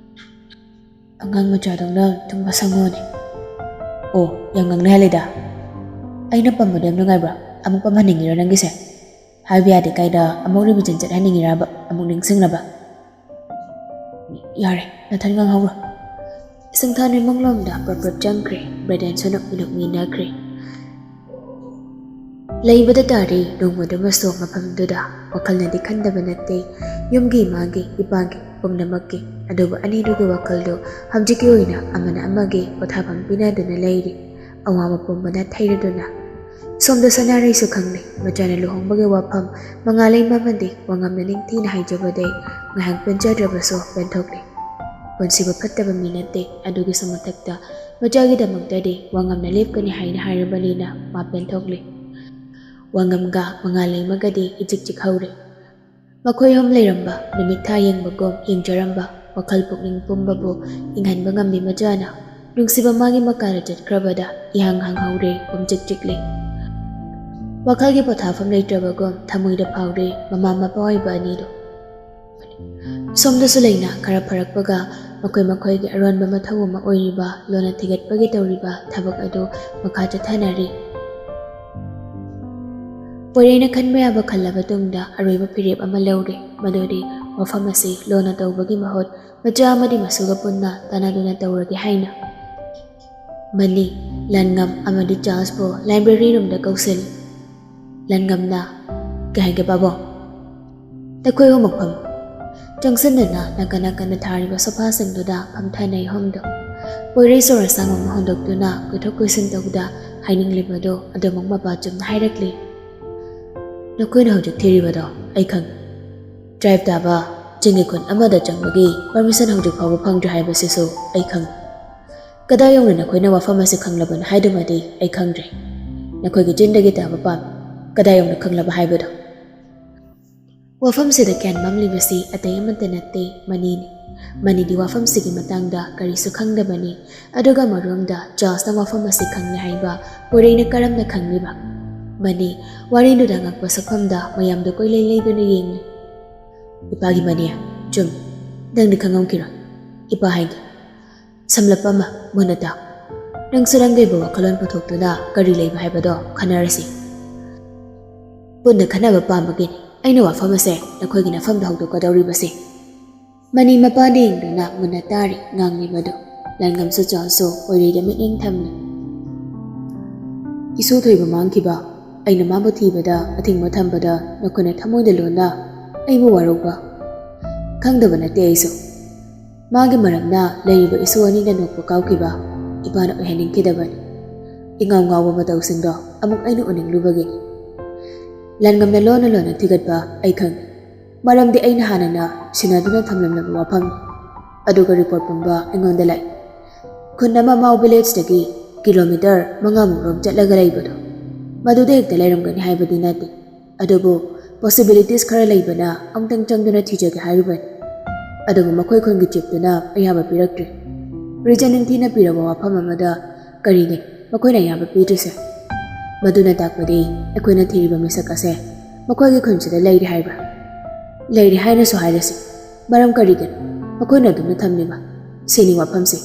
"ꯑꯉꯥꯡ ꯃꯆꯥꯗꯧꯅ ꯇꯨꯝꯕ ꯁꯪꯉꯣꯅꯦ꯫" "ꯑꯣ, ꯌꯥꯝ ꯉꯥꯡꯅꯍꯜꯂꯦꯗ꯫ ꯑꯩꯅ ꯄꯝꯕꯗꯣ ꯌꯥꯝ ꯅꯨꯡꯉꯥꯏꯕ꯭ꯔꯥ? ꯑꯃꯨꯛ ꯄꯝꯍꯟꯅꯤꯡꯉꯤꯔꯣ ꯅꯪꯒꯤꯁꯦ? ꯍꯥꯏꯕ ꯌꯥꯗꯦ ꯀꯥꯏꯗ ꯑꯃꯨꯛ ꯔꯤꯚꯤꯖꯟ ꯆꯠꯍꯟꯅꯤꯡꯉꯤꯔꯕ? ꯑꯃꯨꯛ ꯅꯤꯡꯁꯤꯡꯅꯕ?" "ꯌꯥꯔꯦ, ꯅꯊꯟ ꯉꯥꯡꯍꯧꯔꯣ꯫" ꯁꯤꯡꯊꯥꯅꯨ ꯏꯃꯨꯡꯂꯣꯝꯗ ꯄ꯭ꯔꯞ ꯄ꯭ꯔꯞ ꯆꯪꯈ꯭ꯔꯦ꯫ ꯕ꯭ꯔꯦꯗꯦꯟꯁꯨ ꯅꯣꯛꯃꯤ ꯅꯣꯛꯃꯤꯟꯅꯈ꯭ꯔꯦ꯫ ꯂꯩꯕꯗ ꯇꯥꯔꯦ ꯅꯣꯡꯃꯗꯨꯃꯁꯨ ꯃꯐꯝꯗꯨꯗ꯫ ꯋꯥꯈꯜꯅꯗꯤ ꯈꯟꯗꯕ ꯅꯠꯇꯦ ꯌꯨꯝꯒꯤ ꯏꯃꯥꯒꯤ ꯏꯄꯥꯒꯤ ꯄꯨꯝꯅꯃꯛꯀꯤ꯫ ꯑꯗꯨꯕꯨ ꯑꯅꯤꯗꯨꯒꯤ ꯋꯥꯈꯜꯗꯨ ꯍꯧꯖꯤꯛꯀꯤ ꯑꯣꯏꯅ ꯑꯃꯅ ꯑꯃꯒꯤ ꯄꯣꯊꯥꯐꯝ ꯄꯤꯅꯗꯨꯅ ꯂꯩꯔꯤ꯫ ꯑꯋꯥꯕ ꯄꯨꯝꯕꯅ ꯊꯩꯔꯗꯨꯅ꯫ ꯁꯣꯝꯗ ꯁꯅꯥꯔꯩꯁꯨ ꯈꯪꯂꯦ, ꯃꯆꯥꯅ ꯂꯨꯍꯣꯡꯕꯒꯤ ꯋꯥꯐꯝ ꯃꯉꯥꯂꯩꯃ ꯑꯃꯗꯤ ꯋꯥꯉꯝꯅ ꯅꯤꯡꯊꯤꯅ ꯍꯥꯏꯖꯕꯗꯩ ꯉꯥꯏꯍꯥꯛ ꯄꯦꯟꯖꯗ꯭ꯔꯕꯁꯨ ꯄꯦꯟꯊꯣꯛꯂꯦ꯫ ꯄꯨꯟꯁꯤꯕꯨ ꯐꯠꯇꯕ ꯃꯤ ꯅꯠꯇꯦ, ꯑꯗꯨꯒꯤꯁꯨ ꯃꯊꯛꯇ ꯃꯆꯥꯒꯤꯗꯃꯛꯇꯗꯤ ꯋꯥꯉꯝꯅ ꯂꯦꯞꯀꯅꯤ ꯍꯥꯏꯅ ꯍꯥꯏꯔꯕꯅꯤꯅ ꯃꯥ ꯄꯦꯟꯊꯣꯛꯂꯦ꯫ ꯋꯥꯉꯝꯒ ꯃꯉꯥꯂꯩꯃꯒꯗꯤ ꯏꯆꯤꯛ ꯆꯤꯛꯍꯧꯔꯦ꯫ ꯃꯈꯣꯏ ꯑꯍꯨꯝ ꯂꯩꯔꯝꯕ ꯅꯨꯃꯤꯠ ꯊꯥ ꯌꯦꯡꯕꯒꯨꯝ ꯌꯦꯡꯖꯔꯝꯕ ꯋꯥꯈꯜ ꯄꯨꯛꯅꯤꯡ ꯄꯨꯝꯕꯕꯨ ꯏꯪꯍꯟꯕ ꯉꯝꯃꯤ ꯃꯆꯥꯅ꯫ ꯅꯨꯡꯁꯤꯕ ꯃꯥꯒꯤ ꯃꯀꯥꯗ ꯆꯠꯈ꯭ꯔꯕꯗ ꯏꯍꯥꯡ ꯍꯥꯡꯍꯧꯔꯦ, ꯄꯨꯝꯆꯤꯛ ꯆꯤꯛꯂꯦ꯫ ꯋꯥꯈꯜꯒꯤ ꯄꯣꯊꯥꯐꯝ ꯂꯩꯇ꯭ꯔꯕꯒꯨꯝ ꯊꯃꯣꯏꯗ ꯐꯥꯎꯔꯦ ꯃꯃꯥ ꯃꯄꯥ ꯑꯣꯏꯕ ꯑꯅꯤꯗꯨ꯫ ꯁꯣꯝꯗꯁꯨ ꯂꯩꯅꯥ ꯈꯔ ꯐꯔꯛꯄꯒ ꯃꯈꯣꯏ ꯃꯈꯣꯏꯒꯤ ꯑꯔꯣꯟꯕ ꯃꯊꯧ ꯑꯃ ꯑꯣꯏꯔꯤꯕ ꯂꯣꯟꯅ ꯊꯤꯒꯠꯄꯒꯤ ꯇꯧꯔꯤꯕ ꯊꯕꯛ ꯑꯗꯨ ꯃꯈꯥ ꯆꯠꯊꯅꯔꯤ꯫ ꯄꯣꯏꯔꯩꯅ ꯈꯟꯕ ꯌꯥꯕ ꯈꯜꯂꯕ ꯇꯨꯡꯗ ꯑꯔꯣꯏꯕ ꯐꯤꯔꯦꯞ ꯑꯃ ꯂꯧꯔꯦ, ꯃꯗꯨꯗꯤ ꯋꯥꯐꯝ ꯑꯁꯤ ꯂꯣꯟꯅ ꯇꯧꯕꯒꯤ ꯃꯍꯨꯠ ꯃꯆꯥ ꯑꯃꯗꯤ ꯃꯁꯨꯒ ꯄꯨꯟꯅ ꯇꯥꯟꯅꯗꯨꯅ ꯇꯧꯔꯒꯦ ꯍꯥꯏꯅ꯫ ꯃꯅꯤ, ꯂꯟꯉꯝ ꯑꯃꯗꯤ ꯆꯥꯔꯜꯁꯄꯨ ꯂꯥꯏꯕ꯭ꯔꯦꯔꯤ ꯔꯨꯝꯗ ꯀꯧꯁꯤꯜꯂꯤ꯫ ꯂꯟꯉꯝꯅ, "ꯀꯩ ꯍꯥꯏꯒꯦ ꯄꯥꯕꯨꯡ?" "ꯅꯈꯣꯏ ꯑꯍꯨꯝꯃꯛ ꯐꯝꯃꯨ꯫" ꯆꯪꯁꯤꯟꯗꯨꯅ ꯅꯥꯀꯟ ꯅꯥꯀꯟꯗ ꯊꯥꯔꯤꯕ ꯁꯣꯐꯥꯁꯤꯡꯗꯨꯗ ꯐꯝꯊꯅꯩ ꯑꯍꯨꯝꯗꯨ꯫ ꯄꯣꯏꯔꯩ ꯁꯣꯔ ꯑꯁꯥꯡꯕ ꯑꯃ ꯍꯣꯟꯗꯣꯛꯇꯨꯅ ꯀꯣꯏꯊꯣꯛ ꯀꯣꯏꯁꯤꯟ ꯇꯧꯕꯗ ꯍꯥꯏꯅꯤꯡꯂꯤꯕꯗꯨ ꯑꯗꯨꯃꯛ ꯃꯄꯥ ꯆꯨꯝꯅ ꯍꯥꯏꯔꯛꯂꯤ꯫ "ꯅꯈꯣꯏꯅ ꯍꯧꯖꯤꯛ ꯊꯤꯔꯤꯕꯗꯣ ꯑꯩ ꯈꯪꯏ꯫ ꯇ꯭ꯔꯥꯏꯕ ꯇꯥꯕ ꯆꯤꯡꯒꯤ ꯈꯨꯟ ꯑꯃꯗ ꯆꯪꯕꯒꯤ ꯄꯔꯃꯤꯁꯟ ꯍꯧꯖꯤꯛ ꯐꯥꯎꯕ ꯐꯪꯗ꯭ꯔꯤ ꯍꯥꯏꯕꯁꯤꯁꯨ ꯑꯩ ꯈꯪꯏ꯫ ꯀꯗꯥꯏ ꯌꯧꯅ ꯅꯈꯣꯏꯅ ꯋꯥꯐꯝ ꯑꯁꯤ ꯈꯪꯂꯕꯅꯣ ꯍꯥꯏꯗꯨꯃꯗꯤ ꯑꯩ ꯈꯪꯗ꯭ꯔꯦ꯫ ꯅꯈꯣꯏꯒꯤ ꯆꯤꯟꯗꯒꯤ ꯇꯥꯕ ꯄꯥꯝꯃꯤ꯫ ꯀꯗꯥꯏ ꯌꯧꯅ ꯈꯪꯂꯕ ꯍꯥꯏꯕꯗꯣ?" ꯋꯥꯐꯝꯁꯤꯗ ꯒ꯭ꯌꯥꯟ ꯃꯝꯂꯤꯕꯁꯤ ꯑꯇꯩ ꯑꯃꯠꯇ ꯅꯠꯇꯦ, ꯃꯅꯤꯅꯤ꯫ ꯃꯅꯤꯗꯤ ꯋꯥꯐꯝꯁꯤꯒꯤ ꯃꯇꯥꯡꯗ ꯀꯔꯤꯁꯨ ꯈꯪꯗꯕꯅꯤ꯫ ꯑꯗꯨꯒ ꯑꯃꯔꯣꯝꯗ ꯆꯥꯔꯜꯁꯅ ꯋꯥꯐꯝ ꯑꯁꯤ ꯈꯪꯂꯦ ꯍꯥꯏꯕ ꯄꯣꯏꯔꯩꯅ ꯀꯔꯝꯅ ꯈꯪꯂꯤꯕ? ꯃꯅꯤ, ꯋꯥꯔꯤꯗꯨꯗ ꯑꯉꯛꯄ ꯁꯛꯐꯝꯗ ꯃꯌꯥꯝꯗꯨ ꯀꯣꯏꯂꯩ ꯂꯩꯗꯨꯅ ꯌꯦꯡꯂꯤ꯫ "ꯏꯄꯥꯒꯤ ꯃꯅꯤ, ꯆꯨꯝ, ꯅꯪꯗꯤ ꯈꯪꯉꯝꯈꯤꯔꯣꯏ꯫ ꯏꯄꯥ ꯍꯥꯏꯒꯦ꯫ ꯁꯝꯂꯞ ꯑꯃ ꯃꯨꯟꯅ ꯇꯥꯎ꯫ ꯅꯪꯁꯨ ꯅꯪꯒꯤ ꯑꯣꯏꯕ ꯋꯥꯈꯜꯂꯣꯟ ꯄꯨꯊꯣꯛꯇꯨꯅ ꯀꯔꯤ ꯂꯩꯕ ꯍꯥꯏꯕꯗꯣ ꯈꯟꯅꯔꯁꯤ꯫ ꯄꯨꯟꯅ ꯈꯟꯅꯕ ꯄꯥꯝꯕꯒꯤꯅꯤ ꯑꯩꯅ ꯋꯥꯐꯝ ꯑꯁꯦ ꯅꯈꯣꯏꯒꯤ ꯅꯐꯝꯗ ꯍꯧꯗꯣꯛꯀꯗꯧꯔꯤꯕꯁꯦ꯫" ꯃꯅꯤ ꯃꯄꯥꯗ ꯌꯦꯡꯗꯨꯅ ꯃꯨꯟꯅ ꯇꯥꯔꯤ ꯉꯥꯡꯂꯤꯕꯗꯨ꯫ ꯂꯟꯉꯝꯁꯨ ꯆꯥꯔꯜꯁꯁꯨ ꯄꯣꯏꯔꯩꯗ ꯃꯤꯠꯌꯦꯡ ꯊꯝꯂꯤ꯫ "ꯏꯁꯣ ꯊꯣꯏꯕ ꯃꯥꯡꯈꯤꯕ, ꯑꯩꯅ ꯃꯥꯕꯨ ꯊꯤꯕꯗ ꯑꯊꯤꯡꯕ ꯊꯝꯕꯗ ꯅꯈꯣꯏꯅ ꯊꯃꯣꯏꯗ ꯂꯣꯟꯅ ꯑꯩꯕꯨ ꯋꯥꯔꯧꯕ?" ꯈꯪꯗꯕ ꯅꯠꯇꯦ ꯑꯩꯁꯨ꯫ ꯃꯥꯒꯤ ꯃꯔꯝꯅ ꯂꯩꯔꯤꯕ ꯏꯁꯨ ꯑꯅꯤꯅ ꯅꯣꯛꯄ ꯀꯥꯎꯈꯤꯕ ꯏꯄꯥꯅ ꯑꯣꯏꯍꯟꯅꯤꯡꯈꯤꯗꯕꯅꯤ꯫ ꯏꯉꯥꯎ ꯉꯥꯎꯕ ꯃꯇꯧꯁꯤꯡꯗꯣ ꯑꯃꯨꯛ ꯑꯩꯅ ꯎꯅꯤꯡꯂꯨꯕꯒꯤꯅꯤ꯫ ꯂꯟꯉꯝꯅ ꯂꯣꯟꯅ ꯂꯣꯟꯅ ꯊꯤꯒꯠꯄ ꯑꯩ ꯈꯪꯏ꯫ ꯃꯔꯝꯗꯤ ꯑꯩꯅ ꯍꯥꯟꯅꯅ ꯁꯤꯟꯅꯗꯨꯅ ꯊꯝꯂꯝꯂꯕ ꯋꯥꯐꯝꯅꯤ꯫ ꯑꯗꯨꯒ ꯔꯤꯄꯣꯔꯠ ꯄꯨꯝꯕ ꯑꯩꯉꯣꯟꯗ ꯂꯥꯛꯏ꯫ ꯈꯨꯟ ꯑꯃ ꯃꯥꯎ ꯚꯤꯂꯦꯖꯇꯒꯤ ꯀꯤꯂꯣꯃꯤꯇꯔ ꯃꯉꯥꯃꯨꯛ ꯔꯣꯝ ꯆꯠꯂꯒ ꯂꯩꯕꯗꯣ, ꯃꯗꯨꯗ ꯍꯦꯛꯇ ꯂꯩꯔꯝꯒꯅꯤ ꯍꯥꯏꯕꯗꯤ ꯅꯠꯇꯦ꯫ ꯑꯗꯨꯕꯨ possibilities ꯈꯔ ꯂꯩꯕꯅ ꯑꯃꯨꯛꯇꯪ ꯆꯪꯗꯨꯅ ꯊꯤꯖꯒꯦ ꯍꯥꯏꯔꯨꯕꯅꯤ꯫ ꯑꯗꯨꯕꯨ ꯃꯈꯣꯏ ꯈꯨꯟꯒꯤ ꯆꯤꯞꯇꯨꯅ ꯑꯌꯥꯕ ꯄꯤꯔꯛꯇ꯭ꯔꯦ꯫ ꯔꯤꯖꯟ ꯅꯤꯡꯊꯤꯅ ꯄꯤꯔꯕ ꯋꯥꯐꯝ ꯑꯃꯗ ꯀꯔꯤꯒꯤ ꯃꯈꯣꯏꯅ ꯑꯌꯥꯕ ꯄꯤꯗ꯭ꯔꯤꯁꯦ? ꯃꯗꯨꯅ ꯇꯥꯛꯄꯗꯤ ꯑꯩꯈꯣꯏꯅ ꯊꯤꯔꯤꯕ ꯃꯤꯁꯛ ꯑꯁꯦ ꯃꯈꯣꯏꯒꯤ ꯈꯨꯟꯁꯤꯗ ꯂꯩꯔꯤ ꯍꯥꯏꯕ꯭ꯔꯥ? ꯂꯩꯔꯤ ꯍꯥꯏꯅꯁꯨ ꯍꯥꯏꯔꯁꯤ, ꯃꯔꯝ ꯀꯔꯤꯒꯤꯅꯣ ꯃꯈꯣꯏꯅ ꯑꯗꯨꯝꯅ ꯊꯝꯂꯤꯕ? ꯁꯤꯅꯤ ꯋꯥꯐꯝꯁꯦ꯫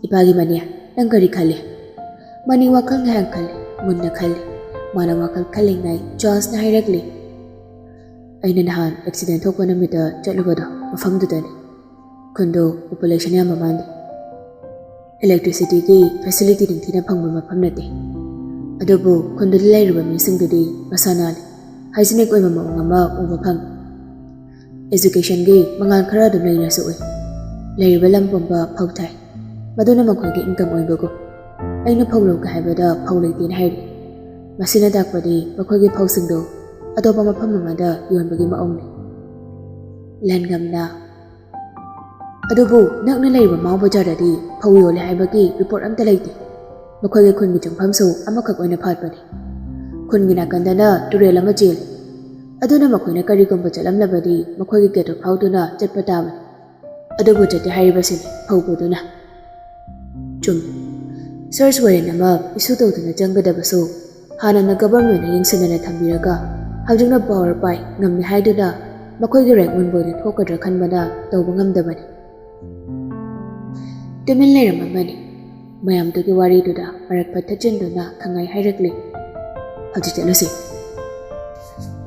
ꯏꯄꯥꯒꯤ ꯃꯅꯦ, ꯅꯪ ꯀꯔꯤ ꯈꯜꯂꯤ? ꯃꯅꯤ ꯋꯥꯈꯜ ꯉꯥꯏꯍꯥꯛ ꯈꯜꯂꯤ, ꯃꯨꯟꯅ ꯈꯜꯂꯤ꯫ ꯃꯥꯅ ꯋꯥꯈꯜ ꯈꯜꯂꯤꯉꯩ ꯖꯣꯔꯖꯅ ꯍꯥꯏꯔꯛꯂꯤ, ꯑꯩꯅ ꯅꯍꯥꯟ ꯑꯦꯛꯁꯤꯗꯦꯟ ꯊꯣꯛꯄ ꯅꯨꯃꯤꯠꯇ ꯆꯠꯂꯨꯕꯗꯣ ꯃꯐꯝꯗꯨꯗꯅꯤ꯫ ꯈꯨꯟꯗꯨ ꯄꯣꯄꯨꯂꯦꯁꯟ ꯌꯥꯝꯕ ꯃꯥꯟꯗꯦ꯫ ꯏꯂꯦꯛꯇ꯭ꯔꯤꯁꯤꯇꯤꯒꯤ ꯐꯦꯁꯤꯂꯤꯇꯤ ꯅꯤꯡꯊꯤꯅ ꯐꯪꯕ ꯃꯐꯝ ꯅꯠꯇꯦ꯫ ꯑꯗꯨꯕꯨ ꯈꯨꯟꯗꯨꯗ ꯂꯩꯔꯤꯕ ꯃꯤꯁꯤꯡꯗꯨꯗꯤ ꯃꯁꯥ ꯅꯥꯜꯂꯤ꯫ ꯍꯥꯏꯖꯤꯅꯤꯛ ꯑꯣꯏꯕ ꯃꯑꯣꯡ ꯑꯃ ꯎꯕ ꯐꯪꯉꯤ꯫ ꯑꯦꯖꯨꯀꯦꯁꯟꯒꯤ ꯃꯉꯥꯜ ꯈꯔ ꯑꯗꯨꯝ ꯂꯩꯅꯁꯨ ꯎꯏ꯫ ꯂꯩꯔꯤꯕ ꯂꯝ ꯄꯨꯝꯕ ꯐꯧ ꯊꯥꯏ꯫ ꯃꯗꯨꯅ ꯃꯈꯣꯏꯒꯤ ꯏꯟꯀꯝ ꯑꯣꯏꯕꯒꯨꯝ꯫ ꯑꯩꯅ ꯐꯧ ꯂꯧꯒꯦ ꯍꯥꯏꯕꯗ ꯐꯧ ꯂꯩꯇꯦꯅ ꯍꯥꯏꯔꯤ꯫ ꯃꯁꯤꯅ ꯇꯥꯛꯄꯗꯤ ꯃꯈꯣꯏꯒꯤ ꯐꯧꯁꯤꯡꯗꯨ ꯑꯇꯣꯞꯄ ꯃꯐꯝ ꯑꯃꯗ ꯌꯣꯟꯕꯒꯤ ꯃꯑꯣꯡꯅꯤ꯫ ꯂꯟꯒꯝꯅ, ꯑꯗꯨꯕꯨ ꯅꯛꯅ ꯂꯩꯔꯤꯕ ꯃꯥꯎ ꯕꯖꯥꯔꯗꯗꯤ ꯐꯧ ꯌꯣꯜꯂꯦ ꯍꯥꯏꯕꯒꯤ ꯔꯤꯄꯣꯔꯠ ꯑꯝꯇ ꯂꯩꯇꯦ꯫ ꯃꯈꯣꯏꯒꯤ ꯈꯨꯟꯒꯤ ꯆꯪꯐꯝꯁꯨ ꯑꯃꯈꯛ ꯑꯣꯏꯅ ꯐꯥꯠꯄꯅꯤ꯫ ꯈꯨꯟꯒꯤ ꯅꯥꯀꯟꯗꯅ ꯇꯨꯔꯦꯜ ꯑꯃ ꯆꯦꯜꯂꯤ꯫ ꯑꯗꯨꯅ ꯃꯈꯣꯏꯅ ꯀꯔꯤꯒꯨꯝꯕ ꯆꯠꯂꯝꯂꯕꯗꯤ ꯃꯈꯣꯏꯒꯤ ꯒꯦꯠꯇꯨ ꯐꯥꯎꯗꯨꯅ ꯆꯠꯄ ꯇꯥꯕꯅꯤ꯫ ꯑꯗꯨꯕꯨ ꯆꯠꯇꯦ ꯍꯥꯏꯔꯤꯕꯁꯤꯅꯤ ꯐꯧ ꯄꯨꯗꯨꯅ꯫ ꯆꯨꯝꯃꯤ꯫ ꯁꯔꯆ ꯋꯥꯔꯦꯟ ꯑꯃ ꯏꯁꯨ ꯇꯧꯗꯨꯅ ꯆꯪꯒꯗꯕꯁꯨ ꯍꯥꯟꯅꯅ ꯒꯚꯔꯟꯃꯦꯟꯅ ꯌꯦꯡꯁꯤꯟꯗꯅ ꯊꯝꯕꯤꯔꯒ ꯍꯧꯖꯤꯛꯅ ꯄꯋꯥꯔ ꯄꯥꯏ ꯉꯝꯃꯤ ꯍꯥꯏꯗꯨꯅ ꯃꯈꯣꯏꯒꯤ ꯔꯦꯡꯛ ꯃꯨꯟꯕ ꯑꯣꯏꯅ ꯊꯣꯛꯀꯗ꯭ꯔꯥ ꯈꯟꯕꯅ ꯇꯧꯕ ꯉꯝꯗꯕꯅꯤ꯫ ꯇꯨꯃꯤꯟ ꯂꯩꯔꯝꯃꯕꯅꯤ꯫ ꯃꯌꯥꯝꯗꯨꯒꯤ ꯋꯥꯔꯤꯗꯨꯗ ꯃꯔꯛ ꯄꯠ ꯊꯠꯆꯤꯟꯗꯨꯅ ꯈꯪꯉꯥꯏ ꯍꯥꯏꯔꯛꯂꯤ, ꯍꯧꯖꯤꯛ ꯆꯠꯂꯨꯁꯤ꯫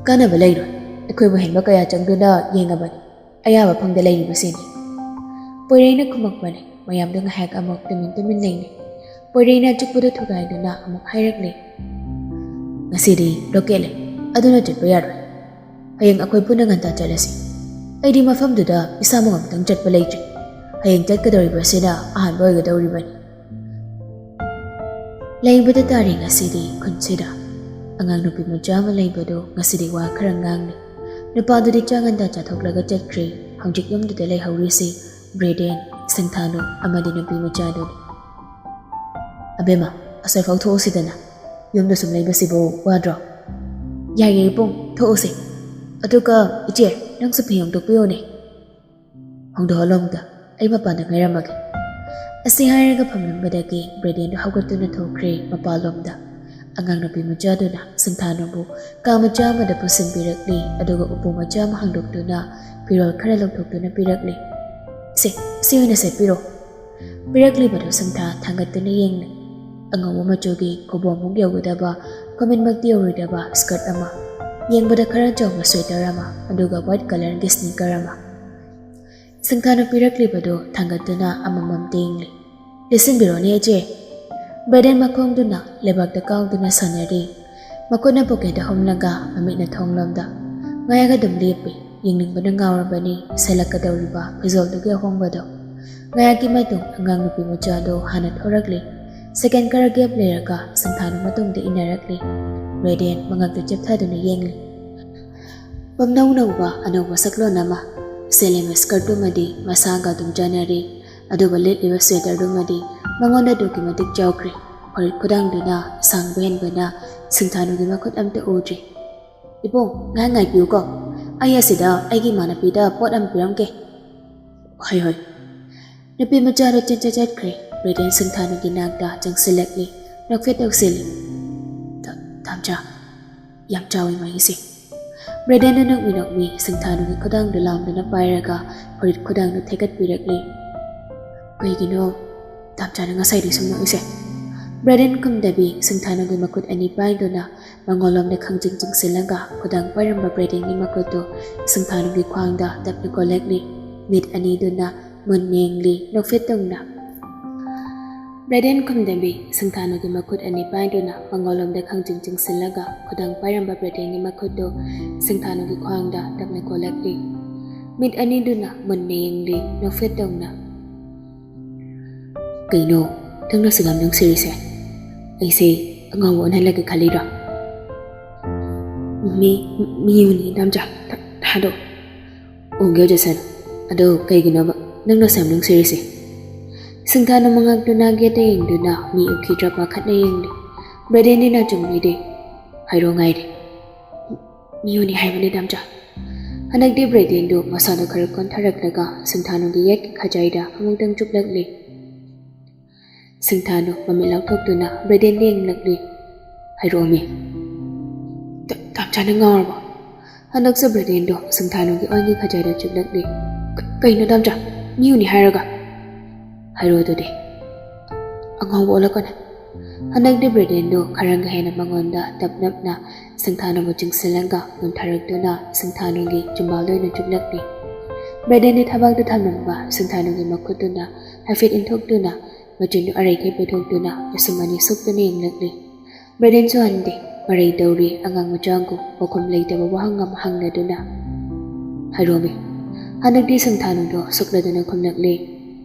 ꯀꯥꯟꯅꯕ ꯂꯩꯔꯣꯏ꯫ ꯑꯩꯈꯣꯏꯕꯨ ꯍꯦꯟꯕ ꯀꯌꯥ ꯆꯪꯗꯨꯅ ꯌꯦꯡꯉꯕꯅꯤ꯫ ꯑꯌꯥꯕ ꯐꯪꯗ ꯂꯩꯔꯤꯕꯁꯤꯅꯤ꯫ ꯄꯣꯏꯔꯩꯅ ꯈꯨꯝꯃꯛꯄꯅꯤ꯫ ꯃꯌꯥꯝꯗꯨ ꯉꯥꯏꯍꯥꯛ ꯑꯃꯨꯛ ꯇꯨꯃꯤꯟ ꯇꯨꯃꯤꯟ ꯂꯩꯅꯩ꯫ ꯄꯣꯏꯔꯩꯅ ꯑꯆꯤꯛꯄꯗꯨ ꯊꯨꯒꯥꯏꯗꯨꯅ ꯑꯃꯨꯛ ꯍꯥꯏꯔꯛꯂꯤ, ꯉꯁꯤꯗꯤ ꯂꯣꯀꯦꯜ ꯂꯩ, ꯑꯗꯨꯅ ꯆꯠꯄ ꯌꯥꯔꯣꯏ꯫ ꯍꯌꯦꯡ ꯑꯩꯈꯣꯏ ꯄꯨꯟꯅ ꯉꯟꯇꯥ ꯆꯠꯂꯁꯤ꯫ ꯑꯩꯗꯤ ꯃꯐꯝꯗꯨꯗ ꯏꯁꯥꯃꯛ ꯑꯃꯨꯛꯇꯪ ꯆꯠꯄ ꯂꯩꯇ꯭ꯔꯤ꯫ ꯍꯌꯦꯡ ꯆꯠꯀꯗꯧꯔꯤꯕꯁꯤꯅ ꯑꯍꯥꯟꯕ ꯑꯣꯏꯒꯗꯧꯔꯤꯕꯅꯤ꯫ ꯂꯩꯕꯗ ꯇꯥꯔꯤ ꯉꯁꯤꯗꯤ ꯈꯨꯟꯁꯤꯗ ꯑꯉꯥꯡ ꯅꯨꯄꯤ ꯃꯆꯥ ꯑꯃ ꯂꯩꯕꯗꯨ ꯉꯁꯤꯗꯤ ꯋꯥ ꯈꯔ ꯉꯥꯡꯂꯤ꯫ ꯅꯨꯄꯥꯗꯨꯗꯤ ꯆꯥꯛ ꯉꯟꯇꯥ ꯆꯥꯊꯣꯛꯂꯒ ꯆꯠꯈ꯭ꯔꯦ꯫ ꯍꯧꯖꯤꯛ ꯌꯨꯝꯗꯨꯗ ꯂꯩꯍꯧꯔꯤꯁꯤ ꯕ꯭ꯔꯦꯗꯦꯟ, ꯁꯪꯊꯥꯅꯨ ꯑꯃꯗꯤ ꯅꯨꯄꯤ ꯃꯆꯥꯗꯨꯅꯤ꯫ "ꯑꯕꯦꯝꯃ, ꯑꯁꯣꯏꯐꯥꯎ ꯊꯣꯛꯎꯁꯤꯗꯅ꯫ ꯌꯨꯝꯗ ꯁꯨꯝ ꯂꯩꯕꯁꯤꯕꯨ ꯋꯥꯗ꯭ꯔꯣ?" "ꯌꯥꯏꯌꯦ ꯏꯕꯨꯡ, ꯊꯣꯛꯎꯁꯦ꯫ ꯑꯗꯨꯒ ꯏꯆꯦ, ꯅꯪꯁꯨ ꯐꯤ ꯍꯣꯡꯗꯣꯛꯄꯤꯌꯨꯅꯦ꯫ ꯍꯣꯡꯗꯣꯛꯍꯜꯂꯣ ꯑꯝꯇ, ꯑꯩ ꯃꯄꯥꯟꯗ ꯉꯥꯏꯔꯝꯃꯒꯦ꯫" ꯑꯁꯤ ꯍꯥꯏꯔꯒ ꯐꯝꯂꯝꯕꯗꯒꯤ ꯕ꯭ꯔꯦꯗꯦꯟꯗꯣ ꯍꯧꯒꯠꯇꯨꯅ ꯊꯣꯛꯈ꯭ꯔꯦ ꯃꯄꯥꯟꯂꯣꯝꯗ꯫ ꯑꯉꯥꯡ ꯅꯨꯄꯤ ꯃꯆꯥꯗꯨꯅ ꯁꯪꯊꯥꯅꯨꯕꯨ ꯀꯥ ꯃꯆꯥ ꯑꯃꯗ ꯄꯨꯁꯤꯟꯕꯤꯔꯛꯂꯤ, ꯑꯗꯨꯒ ꯎꯄꯨ ꯃꯆꯥ ꯑꯃ ꯍꯥꯡꯗꯣꯛꯇꯨꯅ ꯐꯤꯔꯣꯜ ꯈꯔ ꯂꯧꯊꯣꯛꯇꯨꯅ ꯄꯤꯔꯛꯂꯤ꯫ "ꯁꯦ, ꯁꯤ ꯑꯣꯏꯅ ꯁꯦꯠꯄꯤꯔꯣ꯫" ꯄꯤꯔꯛꯂꯤꯕꯗꯨ ꯁꯪꯊꯥ ꯊꯥꯡꯒꯠꯇꯨꯅ ꯌꯦꯡꯂꯤ꯫ ꯑꯉꯧꯕ ꯃꯆꯨꯒꯤ ꯈꯨꯕꯣꯝꯃꯨꯛ ꯌꯧꯒꯗꯕ, ꯈꯨꯃꯤꯟꯃꯛꯇꯤ ꯌꯧꯔꯣꯏꯗꯕ skirt ꯑꯃ, ꯌꯦꯡꯕꯗ ꯈꯔ ꯆꯥꯎꯕ sweater ꯑꯃ, ꯑꯗꯨꯒ white colourꯒꯤ sneaker ꯑꯃ꯫ ꯁꯪꯊꯥꯅ ꯄꯤꯔꯛꯂꯤꯕꯗꯨ ꯊꯥꯡꯒꯠꯇꯨꯅ ꯑꯃꯃꯝ ꯌꯦꯡꯂꯤ꯫ "ꯂꯤꯠꯁꯤꯟꯕꯤꯔꯣꯅꯦ ꯏꯆꯦ꯫" ꯕ꯭ꯔꯦꯗꯦꯟ ꯃꯈꯣꯡꯗꯨꯅ ꯂꯩꯕꯥꯛꯇ ꯀꯥꯎꯗꯨꯅ ꯁꯥꯟꯅꯔꯤ꯫ ꯃꯈꯨꯠꯅ pocketꯇ ꯍꯨꯝꯂꯒ ꯃꯃꯤꯠꯅ ꯊꯣꯡꯂꯣꯝꯗ ꯉꯥꯏꯍꯥꯛ ꯑꯗꯨꯝ ꯂꯦꯞꯄꯤ꯫ ꯌꯦꯡꯅꯤꯡꯕꯅ ꯉꯥꯎꯔꯕꯅꯤ ꯁꯦꯠꯂꯛꯀꯗꯧꯔꯤꯕ ꯐꯤꯖꯣꯜꯗꯨꯒꯤ ꯑꯍꯣꯡꯕꯗꯣ꯫ ꯉꯥꯏꯍꯥꯛꯀꯤ ꯃꯇꯨꯡ ꯑꯉꯥꯡ ꯅꯨꯄꯤ ꯃꯆꯥꯗꯨ ꯍꯥꯟꯅ ꯊꯣꯔꯛꯂꯤ꯫ Second ꯈꯔ gap ꯂꯩꯔꯒ ꯁꯪꯊꯥꯅ ꯃꯇꯨꯡꯗ ꯏꯟꯅꯔꯛꯂꯤ꯫ ꯕ꯭ꯔꯦꯗꯦꯟ ꯃꯉꯛꯇ ꯆꯦꯞꯊꯗꯨꯅ ꯌꯦꯡꯂꯤ꯫ ꯄꯪꯅꯧ ꯅꯧꯕ ꯑꯅꯧꯕ ꯁꯛꯂꯣꯟ ꯑꯃ꯫ ꯁꯦꯠꯂꯤꯕ skirtꯗꯨꯃꯗꯤ ꯃꯁꯥꯒ ꯑꯗꯨꯝ ꯆꯥꯟꯅꯔꯤ, ꯑꯗꯨꯒ ꯂꯤꯠꯂꯤꯕ sweaterꯗꯨꯃꯗꯤ ꯃꯉꯣꯟꯗ ꯑꯗꯨꯛꯀꯤ ꯃꯇꯤꯛ ꯆꯥꯎꯈ꯭ꯔꯦ꯫ ꯐꯨꯔꯤꯠ ꯈꯨꯗꯥꯡꯗꯨꯅ ꯁꯥꯡꯕ ꯍꯦꯟꯕꯅ ꯁꯪꯊꯥꯅꯨꯒꯤ ꯃꯈꯨꯠ ꯑꯝꯇ ꯎꯗ꯭ꯔꯤ꯫ "ꯏꯕꯨꯡ, ꯉꯥꯏꯍꯥꯛ ꯉꯥꯏꯕꯤꯌꯨꯀꯣ, ꯑꯩ ꯑꯁꯤꯗ ꯑꯩꯒꯤ ꯏꯃꯥꯟꯅꯕꯤꯗ ꯄꯣꯠ ꯑꯃ ꯄꯤꯔꯝꯒꯦ꯫" "ꯍꯣꯏ, ꯍꯣꯏ꯫" ꯅꯨꯄꯤ ꯃꯆꯥꯗꯣ ꯆꯦꯟꯆꯠ ꯆꯠꯈ꯭ꯔꯦ꯫ ꯕ꯭ꯔꯦꯗꯦꯟ ꯁꯪꯊꯥꯅꯨꯒꯤ ꯅꯥꯛꯇ ꯆꯪꯁꯤꯜꯂꯛꯂꯤ꯫ ꯅꯣꯛꯐꯦꯠ ꯇꯧꯁꯤꯜꯂꯤ꯫ "ꯇ-, ꯇꯥꯝꯆꯥ, ꯌꯥꯝ ꯆꯥꯎꯏ ꯃꯥꯒꯤꯁꯦ꯫" ꯕ꯭ꯔꯦꯗꯦꯟꯗꯣ ꯅꯣꯛꯃꯤ ꯅꯣꯛꯃꯤ ꯁꯪꯊꯥꯅꯨꯒꯤ ꯈꯨꯗꯥꯡꯗꯨ ꯂꯥꯝꯗꯨꯅ ꯄꯥꯏꯔꯒ ꯐꯨꯔꯤꯠ ꯈꯨꯗꯥꯡꯗꯨ ꯊꯦꯛꯀꯠꯄꯤꯔꯛꯂꯤ꯫ "ꯀꯩꯒꯤꯅꯣ ꯇꯥꯝꯆꯥꯅ ꯉꯁꯥꯏꯗꯩ ꯁꯨꯝ ꯅꯣꯛꯏꯁꯦ?" ꯕ꯭ꯔꯦꯗꯦꯟ ꯈꯨꯝꯗꯕꯤ ꯁꯪꯊꯥꯅꯨꯒꯤ ꯃꯈꯨꯠ ꯑꯅꯤ ꯄꯥꯏꯗꯨꯅ ꯃꯉꯣꯟꯂꯣꯝꯗ ꯈꯪꯆꯤꯡ ꯆꯤꯡꯁꯤꯜꯂꯒ ꯈꯨꯗꯥꯡ ꯄꯥꯏꯔꯝꯕ ꯕ꯭ꯔꯦꯗꯦꯟꯒꯤ ꯃꯈꯨꯠꯇꯨ ꯁꯪꯊꯥꯅꯨꯒꯤ ꯈ꯭ꯋꯥꯡꯗ ꯇꯞꯅ ꯀꯣꯜꯂꯛꯂꯤ꯫ ꯃꯤꯠ ꯑꯅꯤꯗꯨꯅ ꯃꯨꯟꯅ ꯌꯦꯡꯂꯤ, ꯅꯣꯛꯐꯦꯠ ꯇꯧꯅ꯫ ꯕ꯭ꯔꯦꯗꯦꯟ ꯈꯨꯝꯗꯕꯤ ꯁꯪꯊꯥꯅꯨꯒꯤ ꯃꯈꯨꯠ ꯑꯅꯤ ꯄꯥꯏꯗꯨꯅ ꯃꯉꯣꯟꯂꯣꯝꯗ ꯈꯪꯆꯤꯡ ꯆꯤꯡꯁꯤꯜꯂꯒ ꯈꯨꯗꯥꯡ ꯄꯥꯏꯔꯝꯕ ꯕ꯭ꯔꯦꯗꯦꯟꯒꯤ ꯃꯈꯨꯠꯇꯨ ꯁꯪꯊꯥꯅꯨꯒꯤ ꯈ꯭ꯋꯥꯡꯗ ꯇꯞꯅ ꯀꯣꯜꯂꯛꯂꯤ꯫ ꯃꯤꯠ ꯑꯅꯤꯗꯨꯅ ꯃꯨꯟꯅ ꯌꯦꯡꯂꯤ, ꯅꯣꯛꯐꯦꯠ ꯇꯧꯅ꯫ "ꯀꯩꯅꯣ, ꯅꯪꯅ ꯁꯨꯛꯌꯥꯝ ꯅꯨꯡꯁꯤꯔꯤꯁꯦ? ꯑꯩꯁꯦ ꯑꯉꯥꯎꯕ ꯑꯣꯟꯍꯜꯂꯒꯦ ꯈꯜꯂꯤꯔꯣ?" "ꯃꯤ, ꯃꯤ ꯎꯅꯤ, ꯗꯥꯝꯆꯥ, ꯊꯥ-, ꯊꯥꯗꯣꯛ꯫ ꯎꯒꯦ ꯑꯣꯏꯖꯁꯅꯨ꯫ ꯑꯗꯣ ꯀꯩꯒꯤꯅꯣꯕ ꯅꯪꯅ ꯁꯨꯛꯌꯥꯝ ꯅꯨꯡꯁꯤꯔꯤꯁꯦ?" ꯁꯤꯡꯊꯥꯅꯨ ꯃꯉꯛꯇꯨꯅ ꯒꯦꯠꯇ ꯌꯦꯡꯗꯨꯅ ꯃꯤ ꯎꯈꯤꯗ꯭ꯔꯥ ꯄꯥꯈꯠꯅ ꯌꯦꯡꯂꯤ꯫ ꯕ꯭ꯔꯦꯗꯦꯟꯗꯤ ꯅꯥꯆꯨꯝ ꯂꯩꯔꯦ꯫ "ꯍꯥꯏꯔꯣ ꯉꯥꯏꯔꯦ꯫ ꯃꯤ ꯎꯅꯤ ꯍꯥꯏꯕꯅꯤ, ꯗꯥꯝꯆꯥ꯫" ꯍꯟꯗꯛꯇꯤ ꯕ꯭ꯔꯦꯗꯦꯟꯗꯨ ꯃꯁꯥꯗꯨ ꯈꯔ ꯀꯣꯟꯊꯔꯛꯂꯒ ꯁꯤꯡꯊꯥꯅꯨꯒꯤ ꯌꯦꯠꯀꯤ ꯈꯖꯥꯏꯗ ꯑꯃꯨꯛꯇꯪ ꯆꯨꯞꯂꯛꯂꯤ꯫ ꯁꯤꯡꯊꯥꯅꯨ ꯃꯃꯤꯠ ꯂꯥꯎꯊꯣꯛꯇꯨꯅ ꯕ꯭ꯔꯦꯗꯦꯟꯗ ꯌꯦꯡꯂꯛꯂꯤ꯫ "ꯍꯥꯏꯔꯛꯑꯣꯃꯤ꯫" "ꯗꯥ-, ꯗꯥꯝꯆꯥ, ꯅꯪ ꯉꯥꯎꯔꯕꯣ?" ꯍꯟꯗꯛꯁꯨ ꯕ꯭ꯔꯦꯗꯦꯟꯗꯣ ꯁꯤꯡꯊꯥꯅꯨꯒꯤ ꯑꯣꯏꯒꯤ ꯈꯖꯥꯏꯗ ꯆꯨꯞꯂꯛꯂꯤ꯫ "ꯀ-, ꯀꯩꯅꯣ, ꯗꯥꯝꯆꯥ? ꯃꯤ ꯎꯅꯤ ꯍꯥꯏꯔꯒ?" "ꯍꯥꯏꯔꯛꯑꯣ ꯑꯗꯨꯗꯤ꯫ ꯑꯉꯥꯎꯕ ꯑꯣꯜꯂꯛꯀꯅꯨ꯫" ꯍꯟꯗꯛꯇꯤ ꯕ꯭ꯔꯦꯗꯦꯟꯗꯣ ꯈꯔꯒ ꯍꯦꯟꯅ ꯃꯉꯣꯟꯗ ꯇꯞ ꯅꯞꯅ ꯁꯤꯡꯊꯥꯅꯨꯕꯨ ꯆꯤꯡꯁꯤꯜꯂꯒ ꯅꯣꯟꯊꯔꯛꯇꯨꯅ ꯁꯤꯡꯊꯥꯅꯨꯒꯤ ꯆꯤꯝꯕꯥꯜꯗ ꯑꯣꯏꯅ ꯆꯨꯞꯂꯛꯂꯤ꯫ ꯕ꯭ꯔꯦꯗꯦꯟꯗꯤ ꯊꯕꯥꯛꯇ ꯊꯝꯂꯝꯕ ꯁꯤꯡꯊꯥꯅꯨꯒꯤ ꯃꯈꯨꯠꯇꯨꯅ ꯍꯥꯏꯐꯦꯠ ꯏꯟꯊꯣꯛꯇꯨꯅ ꯃꯆꯤꯟꯗꯨ ꯑꯔꯩꯈꯩ ꯄꯩꯊꯣꯛꯇꯨꯅ ꯃꯁꯨꯝ ꯑꯅꯤ ꯁꯨꯛꯇꯨꯅ ꯌꯦꯡꯂꯛꯂꯤ꯫ ꯕ꯭ꯔꯦꯗꯦꯟꯁꯨ ꯍꯟꯗꯦ꯫ ꯃꯔꯩ ꯇꯧꯔꯤ ꯑꯉꯥꯡ ꯃꯆꯥꯒꯨꯝ ꯄꯥꯎꯈꯨꯝ ꯂꯩꯇꯕ ꯋꯥꯍꯪ ꯑꯃ ꯍꯪꯂꯗꯨꯅ꯫ "ꯍꯥꯏꯔꯣꯃꯤ꯫" ꯍꯟꯗꯛꯇꯤ ꯁꯤꯡꯊꯥꯅꯨꯗꯣ ꯁꯨꯛꯂꯗꯨꯅ ꯈꯨꯝꯂꯛꯂꯤ꯫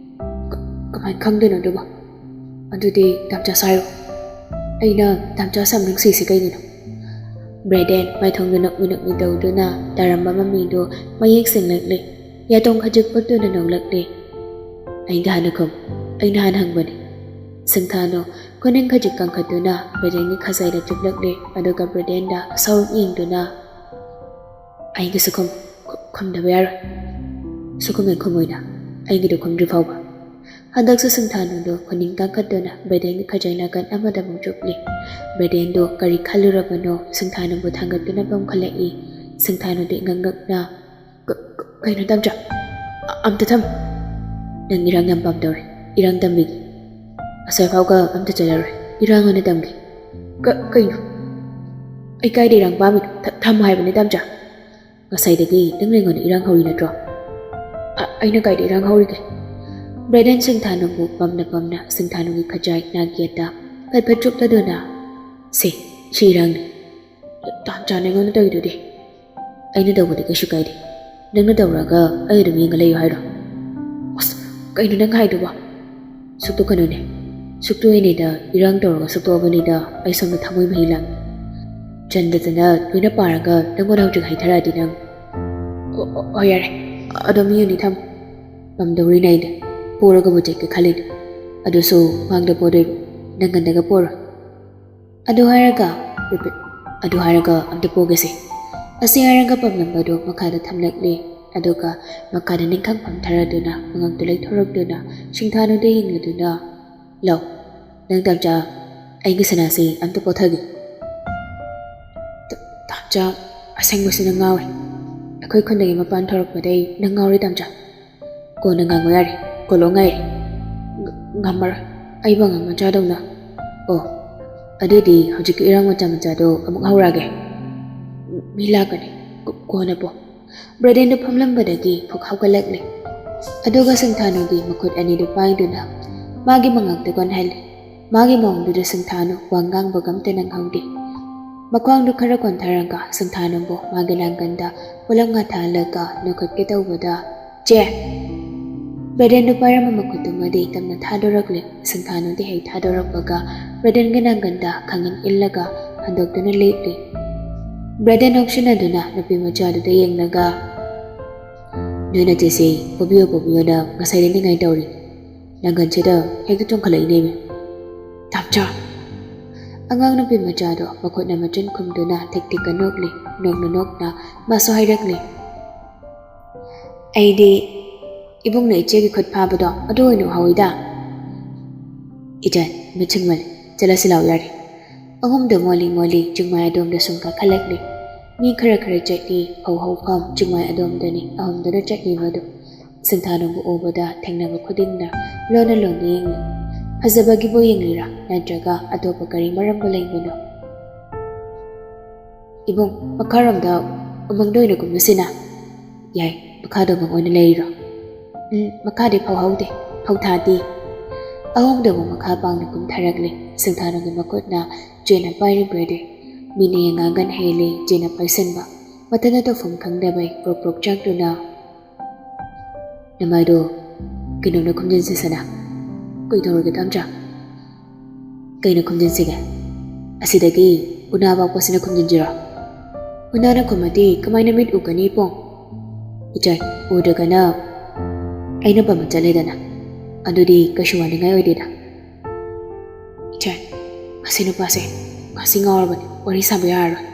"ꯀ-, ꯀꯃꯥꯏꯅ ꯈꯪꯗꯣꯏꯅꯣ ꯑꯗꯨꯕꯣ?" "ꯑꯗꯨꯗꯤ ꯗꯥꯝꯆꯥ ꯁꯥꯏꯔꯣ꯫" "ꯑꯩꯅ ꯗꯥꯝꯆꯥ ꯁꯨꯛꯌꯥꯝ ꯅꯨꯡꯁꯤꯁꯤ ꯀꯩꯒꯤꯅꯣ?" ꯕ꯭ꯔꯦꯗꯦꯟ ꯃꯥꯏꯊꯣꯡꯗꯨ ꯅꯣꯛꯃꯤ ꯅꯣꯛꯃꯤ ꯇꯧꯗꯨꯅ ꯇꯥꯔꯝꯕ ꯃꯃꯤꯗꯨ ꯃꯌꯦꯛ ꯁꯦꯡꯂꯛꯂꯤ꯫ ꯌꯥꯇꯣꯡ ꯈꯖꯤꯛ ꯎꯠꯇꯨꯅ ꯅꯣꯛꯂꯛꯂꯤ꯫ "ꯑꯩꯅ ꯍꯥꯟꯅ ꯈꯨꯝ-, ꯑꯩꯅ ꯍꯥꯟꯅ ꯍꯪꯕꯅꯤ꯫" ꯁꯤꯡꯊꯥꯅꯨ ꯈꯨꯅꯤꯡ ꯈꯖꯤꯛ ꯀꯟꯈꯠꯇꯨꯅ ꯕ꯭ꯔꯦꯗꯦꯟꯒꯤ ꯈꯖꯥꯏꯗ ꯆꯨꯞꯂꯛꯂꯤ, ꯑꯗꯨꯒ ꯕ꯭ꯔꯦꯗꯦꯟꯗ ꯁꯥꯎꯔꯞ ꯌꯦꯡꯗꯨꯅ, "ꯑꯩꯒꯤꯁꯨ ꯈꯨꯝ-, ꯈꯨ-, ꯈꯨꯝꯗꯕ ꯌꯥꯔꯣꯏ꯫ ꯁꯨꯈꯨꯝ ꯍꯦꯛ ꯈꯨꯝꯃꯣꯏꯅ, ꯑꯩꯒꯤꯗꯨ ꯈꯨꯝꯗ꯭ꯔꯤ ꯐꯥꯎꯕ꯫" ꯍꯟꯗꯛꯁꯨ ꯁꯤꯡꯊꯥꯅꯨꯗꯨ ꯈꯨꯅꯤꯡ ꯀꯟꯈꯠꯇꯨꯅ ꯕ꯭ꯔꯦꯗꯦꯟꯒꯤ ꯈꯖꯥꯏ ꯅꯥꯀꯟ ꯑꯃꯗ ꯑꯃꯨꯛ ꯆꯨꯞꯂꯤ꯫ ꯕ꯭ꯔꯦꯗꯦꯟꯗꯨ ꯀꯔꯤ ꯈꯜꯂꯨꯔꯕꯅꯣ, ꯁꯤꯡꯊꯥꯅꯨꯕꯨ ꯊꯥꯡꯒꯠꯇꯨꯅ ꯄꯝꯈꯠꯂꯛꯏ꯫ ꯁꯤꯡꯊꯥꯅꯨꯗꯤ ꯏꯉꯛ ꯉꯛꯅ, "ꯀ-, ꯀ-, ꯀꯩꯅꯣ, ꯗꯥꯝꯆꯥ? ꯑ-, ꯑꯝꯇ ꯊꯝ꯫ ꯅꯪ ꯏꯔꯥꯡ ꯌꯥꯝ ꯄꯥꯝꯗꯧꯔꯦ꯫ ꯏꯔꯥꯡ ꯇꯝꯕꯤꯒꯦ꯫ ꯑꯁ꯭ꯋꯥꯏ ꯐꯥꯎꯒ ꯑꯝꯇ ꯆꯠꯂꯔꯣꯏ꯫ ꯏꯔꯥꯡ ꯑꯣꯏꯅ ꯇꯝꯒꯦ꯫" "ꯀ-, ꯀꯩꯅꯣ? ꯑꯩ ꯀꯥꯏꯗ ꯏꯔꯥꯡ ꯄꯥꯝꯃꯤꯅꯣ? ꯊ-, ꯊꯝꯃꯣ ꯍꯥꯏꯕꯅꯤ, ꯗꯥꯝꯆꯥ꯫ ꯉꯁꯥꯏꯗꯒꯤ ꯅꯪꯅ ꯑꯩꯉꯣꯟꯗ ꯏꯔꯥꯡ ꯍꯧꯔꯤ ꯅꯠꯇ꯭ꯔꯣ?" "ꯑ-, ꯑꯩꯅ ꯀꯥꯏꯗ ꯏꯔꯥꯡ ꯍꯧꯔꯤꯒꯦ?" ꯕ꯭ꯔꯦꯗꯦꯟ ꯁꯤꯡꯊꯥꯅꯨꯕꯨ ꯄꯝꯅ ꯄꯝꯅ ꯁꯤꯡꯊꯥꯅꯨꯒꯤ ꯈꯖꯥꯏ ꯅꯥꯛ ꯌꯦꯠꯇ ꯐꯠ ꯐꯠ ꯆꯨꯞꯂꯗꯨꯅ, "ꯁꯦ, ꯁꯤ ꯏꯔꯥꯡꯅꯤ꯫ ꯗꯥꯝꯆꯥꯅ ꯑꯩꯉꯣꯟꯗ ꯇꯧꯔꯤꯗꯨꯗꯤ꯫ ꯑꯩꯅ ꯇꯧꯕꯗꯤ ꯀꯩꯁꯨ ꯀꯥꯏꯗꯦ꯫ ꯅꯪꯅ ꯇꯧꯔꯒ ꯑꯩ ꯑꯗꯨꯝ ꯌꯦꯡꯉ ꯂꯩꯌꯨ ꯍꯥꯏꯔꯣ? ꯑꯁ, ꯀꯩꯅꯣ ꯅꯪ ꯍꯥꯏꯗꯨꯕꯣ? ꯁꯨꯛꯇꯣꯛꯀꯅꯨꯅꯦ꯫ ꯁꯨꯛꯇꯣꯛꯏꯅꯦꯗ, ꯏꯔꯥꯡ ꯇꯧꯔꯒ ꯁꯨꯛꯇꯣꯛꯑꯕꯅꯤꯗ, ꯑꯩ ꯁꯣꯝꯗ ꯊꯃꯣꯏ ꯃꯍꯤ ꯂꯥꯡꯉꯤ꯫ ꯆꯟꯗꯗꯅ ꯂꯣꯏꯅ ꯄꯥꯔꯒ ꯅꯪꯉꯣꯟꯗ ꯍꯧꯖꯤꯛ ꯍꯩꯊꯔꯛꯑꯗꯤ ꯅꯪ꯫ ꯑꯣ, ꯑꯣ, ꯑꯣ, ꯌꯥꯔꯦ꯫ ꯑꯗꯣ ꯃꯤ ꯑꯅꯤ ꯊꯝꯃꯨ꯫ ꯉꯝꯗꯧꯔꯤꯅꯦ ꯑꯩꯗꯤ꯫ ꯄꯣꯔꯒꯕꯨ ꯆꯠꯀꯦ ꯈꯜꯂꯤꯅꯦ꯫ ꯑꯗꯨꯁꯨ ꯃꯥꯡꯗ ꯄꯣꯗꯣꯏꯕ꯫ ꯅꯪꯒꯟꯗꯒ ꯄꯣꯔꯣ꯫ ꯑꯗꯨ ꯍꯥꯏꯔꯒ, repeat, ꯑꯗꯨ ꯍꯥꯏꯔꯒ ꯑꯝꯇ ꯄꯣꯒꯦꯁꯦ꯫ ꯑꯁꯤ ꯍꯥꯏꯔꯒ ꯄꯝꯂꯝꯕꯗꯨ ꯃꯈꯥꯗ ꯊꯝꯂꯛꯂꯦ꯫ ꯑꯗꯨꯒ ꯃꯈꯥꯗ ꯅꯤꯡꯈꯥꯡ ꯐꯝꯊꯔꯗꯨꯅ ꯃꯉꯛꯇꯨ ꯂꯩꯊꯣꯔꯛꯇꯨꯅ ꯁꯤꯡꯊꯥꯅꯨꯗ ꯌꯦꯡꯂꯗꯨꯅ, "ꯂꯧ, ꯅꯪ ꯇꯝꯆꯥ, ꯑꯩꯒꯤ ꯁꯅꯥꯁꯤ ꯑꯝꯇ ꯄꯣꯊꯒꯦ꯫" "ꯇ-, ꯇꯝꯆꯥ, ꯑꯁꯦꯡꯕꯁꯨ ꯅꯪ ꯉꯥꯎꯔꯦ꯫ ꯑꯩꯈꯣꯏ ꯈꯨꯟꯗꯒꯤ ꯃꯄꯥꯟ ꯊꯣꯔꯛꯄꯗꯩ ꯅꯪ ꯉꯥꯎꯔꯦ ꯇꯝꯆꯥ꯫ ꯀꯣꯟꯅ ꯉꯥꯡꯉꯨ ꯌꯥꯔꯦ, ꯀꯣꯂꯣ ꯉꯥꯏꯔꯦ꯫" "ꯉ-, ꯉꯝꯃꯔꯣꯏ, ꯑꯩꯕꯨ ꯑꯉꯥꯡ ꯃꯆꯥꯗꯧꯅ꯫" "ꯑꯣ, ꯑꯗꯨꯗꯤ ꯍꯧꯖꯤꯛꯀꯤ ꯏꯔꯥꯡ ꯃꯆꯥ ꯃꯆꯥꯗꯣ ꯑꯃꯨꯛ ꯍꯧꯔꯛꯑꯒꯦ꯫" "ꯃꯤ ꯂꯥꯛꯀꯅꯤ, ꯀꯣ-, ꯀꯣꯟꯅ ꯄꯣ꯫" ꯕ꯭ꯔꯦꯗꯦꯟꯗꯨ ꯐꯝꯂꯝꯕꯗꯒꯤ ꯐꯨꯛ ꯍꯧꯒꯠꯂꯛꯂꯦ꯫ ꯑꯗꯨꯒ ꯁꯤꯡꯊꯥꯅꯨꯒꯤ ꯃꯈꯨꯠ ꯑꯅꯤꯗꯨ ꯄꯥꯏꯗꯨꯅ ꯃꯥꯒꯤ ꯃꯉꯛꯇ ꯀꯣꯟꯍꯜꯂꯦ꯫ ꯃꯥꯒꯤ ꯃꯑꯣꯡꯗꯨꯗ ꯁꯤꯡꯊꯥꯅꯨ ꯋꯥ ꯉꯥꯡꯕꯒ ꯑꯝꯇ ꯅꯪꯍꯧꯗꯦ꯫ ꯃꯈ꯭ꯋꯥꯡꯗꯨ ꯈꯔ ꯀꯣꯟꯊꯔꯒ ꯁꯤꯡꯊꯥꯅꯨꯕꯨ ꯃꯥꯒꯤ ꯅꯥꯡꯒꯟꯗ ꯄꯨꯂꯞ ꯉꯥꯊꯍꯜꯂꯒ ꯅꯣꯛꯈꯠꯀꯦ ꯇꯧꯕꯗ, "ꯆꯦ!" ꯕ꯭ꯔꯦꯗꯦꯟꯗꯨ ꯄꯥꯏꯔꯝꯕ ꯃꯈꯨꯠꯇꯨꯃꯗꯤ ꯇꯞꯅ ꯊꯥꯗꯣꯔꯛꯂꯦ꯫ ꯁꯤꯡꯊꯥꯅꯨꯗꯤ ꯍꯦꯛ ꯊꯥꯗꯣꯔꯛꯄꯒ ꯕ꯭ꯔꯦꯗꯦꯟꯒꯤ ꯅꯥꯡꯒꯟꯗ ꯈꯪꯍꯤꯟ ꯏꯜꯂꯒ ꯍꯟꯗꯣꯛꯇꯨꯅ ꯂꯦꯞꯂꯦ꯫ ꯕ꯭ꯔꯦꯗꯦꯟ ꯅꯣꯛꯁꯤꯟꯅꯗꯨꯅ ꯅꯨꯄꯤ ꯃꯆꯥꯗꯨꯗ ꯌꯦꯡꯂꯒ, "ꯅꯣꯏ ꯅꯆꯦꯁꯦ ꯄꯣꯕꯤꯌꯣ ꯄꯣꯕꯤꯌꯣꯅ ꯉꯁꯥꯏꯗꯩ ꯅꯤꯡꯉꯥꯏ ꯇꯧꯔꯤ꯫ ꯅꯥꯡꯒꯟꯁꯤꯗ ꯍꯦꯛꯇ ꯆꯣꯡꯈꯠꯂꯛꯏꯅꯦꯃꯤ, ꯇꯥꯝꯆꯥ!" ꯑꯉꯥꯡ ꯅꯨꯄꯤ ꯃꯆꯥꯗꯣ ꯃꯈꯨꯠꯅ ꯃꯆꯤꯟ ꯈꯨꯝꯗꯨꯅ ꯊꯤꯛ ꯊꯤꯛꯀ ꯅꯣꯛꯂꯤ꯫ ꯅꯣꯛꯅ ꯅꯣꯛꯅ ꯃꯥꯁꯨ ꯍꯥꯏꯔꯛꯂꯤ, "ꯑꯩꯗꯤ ꯏꯕꯨꯡꯅ ꯏꯆꯦꯒꯤ ꯈꯨꯠ ꯐꯥꯕꯗꯣ ꯑꯗꯨ ꯑꯣꯏꯅ ꯎꯍꯧꯏꯗ꯫ ꯏꯆꯟ, ꯃꯤꯠ ꯁꯤꯡꯃꯜꯂꯦ, ꯆꯠꯂꯁꯤ ꯂꯥꯎ ꯌꯥꯔꯦ꯫" ꯑꯍꯨꯝꯗꯣ ꯃꯣꯜꯂꯤ ꯃꯣꯜꯂꯤ ꯆꯤꯡꯃꯥꯏ ꯑꯗꯣꯝꯗ ꯁꯨꯝ ꯀꯥꯈꯠꯂꯛꯂꯤ꯫ ꯃꯤ ꯈꯔ ꯈꯔ ꯆꯠꯂꯤ꯫ ꯐꯧ ꯍꯧꯐꯝ ꯆꯤꯡꯃꯥꯏ ꯑꯗꯣꯝꯗꯅꯤ ꯑꯍꯨꯝꯗꯨꯅ ꯆꯠꯂꯤꯕꯗꯨ꯫ ꯁꯤꯡꯊꯥꯅꯨꯕꯨ ꯎꯕꯗ ꯊꯦꯡꯅꯕ ꯈꯨꯗꯤꯡꯅ ꯂꯣꯟꯅ ꯂꯣꯟꯅ ꯌꯦꯡꯂꯤ꯫ ꯐꯖꯕꯒꯤꯕꯨ ꯌꯦꯡꯂꯤꯔꯥ ꯅꯠꯇ꯭ꯔꯒ ꯑꯇꯣꯞꯄ ꯀꯔꯤ ꯃꯔꯝꯕꯨ ꯂꯩꯕꯅꯣ? "ꯏꯕꯨꯡ, ꯃꯈꯥꯔꯣꯝꯗ ꯎꯃꯪꯗ ꯑꯣꯏꯅ ꯀꯨꯝꯃꯁꯤꯅ꯫" "ꯌꯥꯏ, ꯃꯈꯥꯗ ꯎꯃꯪ ꯑꯣꯏꯅ ꯂꯩꯔꯤꯔꯣ?" "ꯎꯝ, ꯃꯈꯥꯗꯤ ꯐꯧ ꯍꯧꯗꯦ, ꯐꯧ ꯊꯥꯗꯦ꯫" ꯑꯍꯨꯝꯗꯨꯕꯨ ꯃꯈꯥ ꯄꯥꯡꯅ ꯀꯨꯝꯊꯔꯛꯂꯦ꯫ ꯁꯤꯡꯊꯥꯅꯨꯒꯤ ꯃꯈꯨꯠꯅ ꯆꯦꯅꯞ ꯄꯥꯏꯔꯤꯕꯗꯤ ꯃꯤꯅ ꯌꯦꯡꯉꯒꯅ ꯍꯦꯜꯂꯦ ꯆꯦꯅꯞ ꯄꯥꯏꯁꯟꯕ꯫ ꯃꯊꯟꯇ ꯇꯧꯐꯝ ꯈꯪꯗꯕꯩ ꯄ꯭ꯔꯣꯛ ꯄ꯭ꯔꯣꯛ ꯆꯥꯛꯇꯨꯅ, "ꯅꯃꯥꯏꯗꯣ ꯀꯩꯅꯣꯝꯅ ꯈꯨꯝꯖꯤꯟꯁꯦ ꯁꯅꯥ꯫ ꯀꯩꯗꯧꯔꯒꯦ ꯇꯥꯝꯆꯥ? ꯀꯩꯅ ꯈꯨꯝꯖꯤꯟꯁꯤꯒꯦ? ꯑꯁꯤꯗꯒꯤ ꯎꯅꯥ ꯄꯥꯛꯄꯁꯤꯅ ꯈꯨꯝꯖꯤꯟꯁꯤꯔꯣ? ꯎꯅꯥꯅ ꯈꯨꯝꯃꯗꯤ ꯀꯃꯥꯏꯅ ꯃꯤꯠ ꯎꯒꯅꯤ ꯏꯕꯨꯡ? ꯏꯆꯟ, ꯎꯗ꯭ꯔꯒꯅ ꯑꯩꯅ ꯄꯥꯝꯕ ꯆꯠꯂꯦꯗꯅ꯫ ꯑꯗꯨꯗꯤ ꯀꯩꯁꯨ ꯋꯥꯅꯤꯡꯉꯥꯏ ꯑꯣꯏꯗꯦꯗ꯫ ꯏꯆꯟ, ꯃꯁꯤ ꯅꯨꯄꯥꯁꯦ ꯉꯁꯤ ꯉꯥꯎꯔꯕꯅꯤ, ꯋꯥꯔꯤ ꯁꯥꯕ ꯌꯥꯔꯔꯣꯏ꯫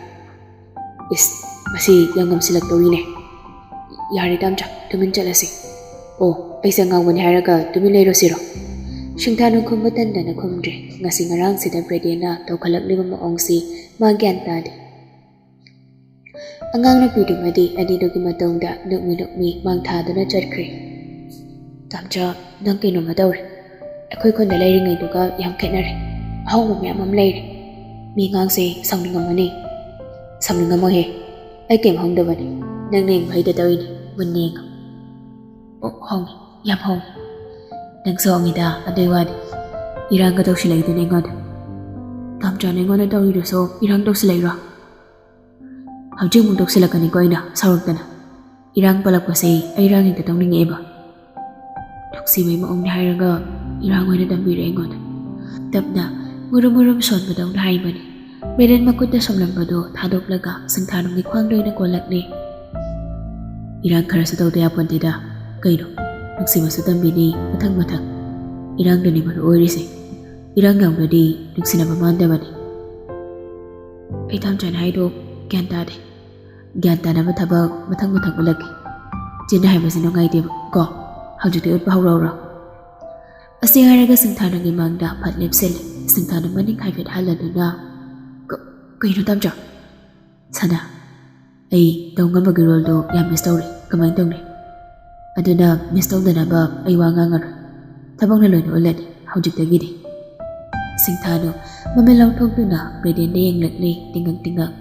ꯏꯁ, ꯃꯁꯤ ꯌꯥꯝ ꯉꯝꯁꯤꯜꯂꯛꯇꯧꯔꯤꯅꯦ꯫ ꯌꯥꯔꯦ ꯇꯥꯝꯆꯥ, ꯇꯨꯃꯤꯟ ꯆꯠꯂꯁꯤ꯫ ꯑꯣ, ꯑꯩꯁꯦ ꯑꯉꯥꯎꯕꯅꯤ ꯍꯥꯏꯔꯒ ꯇꯨꯃꯤꯟ ꯂꯩꯔꯣ ꯁꯤꯔꯣ?" ꯁꯤꯡꯊꯥꯅ ꯈꯨꯝꯕ ꯇꯟꯗꯅ ꯈꯨꯝꯗ꯭ꯔꯦ꯫ ꯉꯁꯤ ꯉꯔꯥꯡꯁꯤꯗ ꯕ꯭ꯔꯦꯗꯦꯟꯅ ꯇꯧꯈꯠꯂꯛꯂꯤꯕ ꯃꯑꯣꯡꯁꯤ ꯃꯥ ꯒ꯭ꯌꯥꯟ ꯇꯥꯗꯦ꯫ ꯑꯉꯥꯡ ꯅꯨꯄꯤꯗꯨꯃꯗꯤ ꯑꯅꯤꯗꯨꯒꯤ ꯃꯇꯨꯡꯗ ꯅꯣꯛꯃꯤ ꯅꯣꯛꯃꯤ ꯃꯥꯡ ꯊꯥꯗꯨꯅ ꯆꯠꯈ꯭ꯔꯦ꯫ "ꯇꯥꯝꯆꯥ, ꯅꯪ ꯀꯩꯅꯣꯝꯃ ꯇꯧꯔꯦ꯫ ꯑꯩꯈꯣꯏ ꯈꯨꯟꯗ ꯂꯩꯔꯤꯉꯩꯗꯨꯒ ꯌꯥꯝ ꯈꯦꯠꯅꯔꯦ꯫ ꯑꯍꯣꯡꯕ ꯃꯌꯥꯝ ꯑꯃ ꯂꯩꯔꯦ꯫ ꯃꯤ ꯑꯉꯥꯡꯁꯦ ꯁꯥꯎꯅꯤꯡꯉꯝꯃꯅꯤ꯫" "ꯁꯥꯎꯅꯤꯡꯉꯝꯃꯣꯏꯍꯦ, ꯑꯩ ꯀꯩꯝ ꯍꯣꯡꯗꯕꯅꯤ꯫ ꯅꯪꯅ ꯌꯦꯡꯕ ꯍꯩꯇ ꯇꯧꯔꯤꯅꯤ, ꯃꯨꯟꯅ ꯌꯦꯡꯉꯣ꯫" "ꯑꯣ, ꯍꯣꯡꯉꯤ, ꯌꯥꯝ ꯍꯣꯡꯉꯤ꯫ ꯅꯪꯁꯨ ꯍꯣꯡꯉꯤꯗ, ꯑꯗꯨꯏ ꯋꯥꯅꯤ꯫ ꯏꯔꯥꯡꯒ ꯇꯧꯁꯤꯜꯂꯛꯏꯗꯨꯅ ꯑꯩꯉꯣꯟꯗ꯫" "ꯇꯥꯝꯆꯥꯅ ꯑꯩꯉꯣꯟꯗ ꯇꯧꯔꯤꯗꯨꯁꯨ ꯏꯔꯥꯡ ꯇꯧꯁꯤꯜꯂꯛꯏꯔꯣ?" "ꯍꯧꯖꯤꯛ ꯑꯃꯨꯛ ꯇꯧꯁꯤꯜꯂꯛꯀꯅꯤꯀꯣ ꯑꯩꯅ ꯁꯥꯎꯔꯛꯇꯅ꯫ ꯏꯔꯥꯡ ꯄꯜꯂꯛꯄꯁꯦ ꯑꯩ ꯏꯔꯥꯡ ꯍꯦꯛꯇ ꯇꯧꯅꯤꯡꯉꯛꯑꯦꯕ꯫" ꯅꯨꯡꯁꯤꯕꯩ ꯃꯑꯣꯡꯗ ꯍꯥꯏꯔꯒ ꯏꯔꯥꯡ ꯑꯣꯏꯅ ꯇꯝꯕꯤꯔꯦ ꯑꯩꯉꯣꯟꯗ꯫ ꯇꯞꯅ ꯃꯨꯔꯨꯝ ꯃꯨꯔꯨꯝ ꯁꯣꯟꯕꯗꯧꯅ ꯍꯥꯏꯕꯅꯤ꯫ ꯕ꯭ꯔꯦꯗꯦꯟ ꯃꯈꯨꯠꯇ ꯁꯣꯝꯂꯝꯕꯗꯣ ꯊꯥꯗꯣꯛꯂꯒ ꯁꯤꯡꯊꯥꯅꯨꯡꯒꯤ ꯈ꯭ꯋꯥꯡꯗ ꯑꯣꯏꯅ ꯀꯣꯜꯂꯛꯂꯦ꯫ "ꯏꯔꯥꯡ ꯈꯔꯁꯨ ꯇꯧꯗ ꯌꯥꯄꯣꯟꯇꯦꯗ꯫ ꯀꯩꯅꯣ, ꯅꯨꯡꯁꯤꯕꯁꯨ ꯇꯝꯕꯤꯅꯤ ꯃꯊꯪ ꯃꯊꯪ꯫ ꯏꯔꯥꯡꯗꯨꯅꯤ ꯃꯔꯨ ꯑꯣꯏꯔꯤꯁꯦ꯫ ꯏꯔꯥꯡ ꯌꯥꯎꯗ꯭ꯔꯗꯤ ꯅꯨꯡꯁꯤꯅꯕ ꯃꯥꯟꯗꯕꯅꯤ꯫" "ꯑꯩ ꯇꯥꯝꯆꯥꯅ ꯍꯥꯏꯗꯣ ꯒ꯭ꯌꯥꯟ ꯇꯥꯗꯦ꯫ ꯒ꯭ꯌꯥꯟ ꯇꯥꯅꯕ ꯊꯕꯛ ꯃꯊꯪ ꯃꯊꯪ ꯎꯠꯂꯛꯀꯦ꯫ ꯆꯤꯟꯅ ꯍꯥꯏꯕꯁꯦ ꯅꯨꯡꯉꯥꯏꯇꯦꯕ ꯀꯣ꯫ ꯍꯧꯖꯤꯛꯇꯤ ꯎꯠꯄ ꯍꯧꯔꯛꯎꯔꯣ?" ꯑꯁꯤ ꯍꯥꯏꯔꯒ ꯁꯤꯡꯊꯥꯅꯨꯒꯤ ꯃꯥꯡꯗ ꯐꯠ ꯂꯦꯞꯁꯤꯜꯂꯦ꯫ ꯁꯤꯡꯊꯥꯅꯨ ꯃꯅꯤꯡ ꯍꯥꯏꯐꯦꯠ ꯍꯜꯂꯗꯨꯅ, "ꯀ-, ꯀꯩꯅꯣ ꯇꯥꯝꯆꯥ?" "ꯁꯅꯥ, ꯑꯩ ꯇꯧ ꯉꯝꯕꯒꯤ ꯔꯣꯜꯗꯣ ꯌꯥꯝ ꯃꯤꯁ ꯇꯧꯔꯦ꯫ ꯀꯃꯥꯏꯅ ꯇꯧꯅꯤ? ꯑꯗꯨꯅ ꯃꯤꯁ ꯇꯧꯗꯅꯕ ꯑꯩ ꯋꯥ ꯉꯥꯡꯉꯔꯣꯏ꯫ ꯊꯕꯛꯅ ꯂꯣꯏꯅ ꯎꯠꯂꯅꯤ ꯍꯧꯖꯤꯛꯇꯒꯤꯗꯤ꯫" ꯁꯤꯡꯊꯥꯅꯨ ꯃꯃꯤꯠ ꯂꯥꯎꯊꯣꯛꯇꯨꯅ ꯕ꯭ꯔꯦꯗꯦꯟꯗ ꯌꯦꯡꯂꯛꯂꯦ, ꯇꯤꯡꯉꯛ ꯇꯤꯡꯉꯛ꯫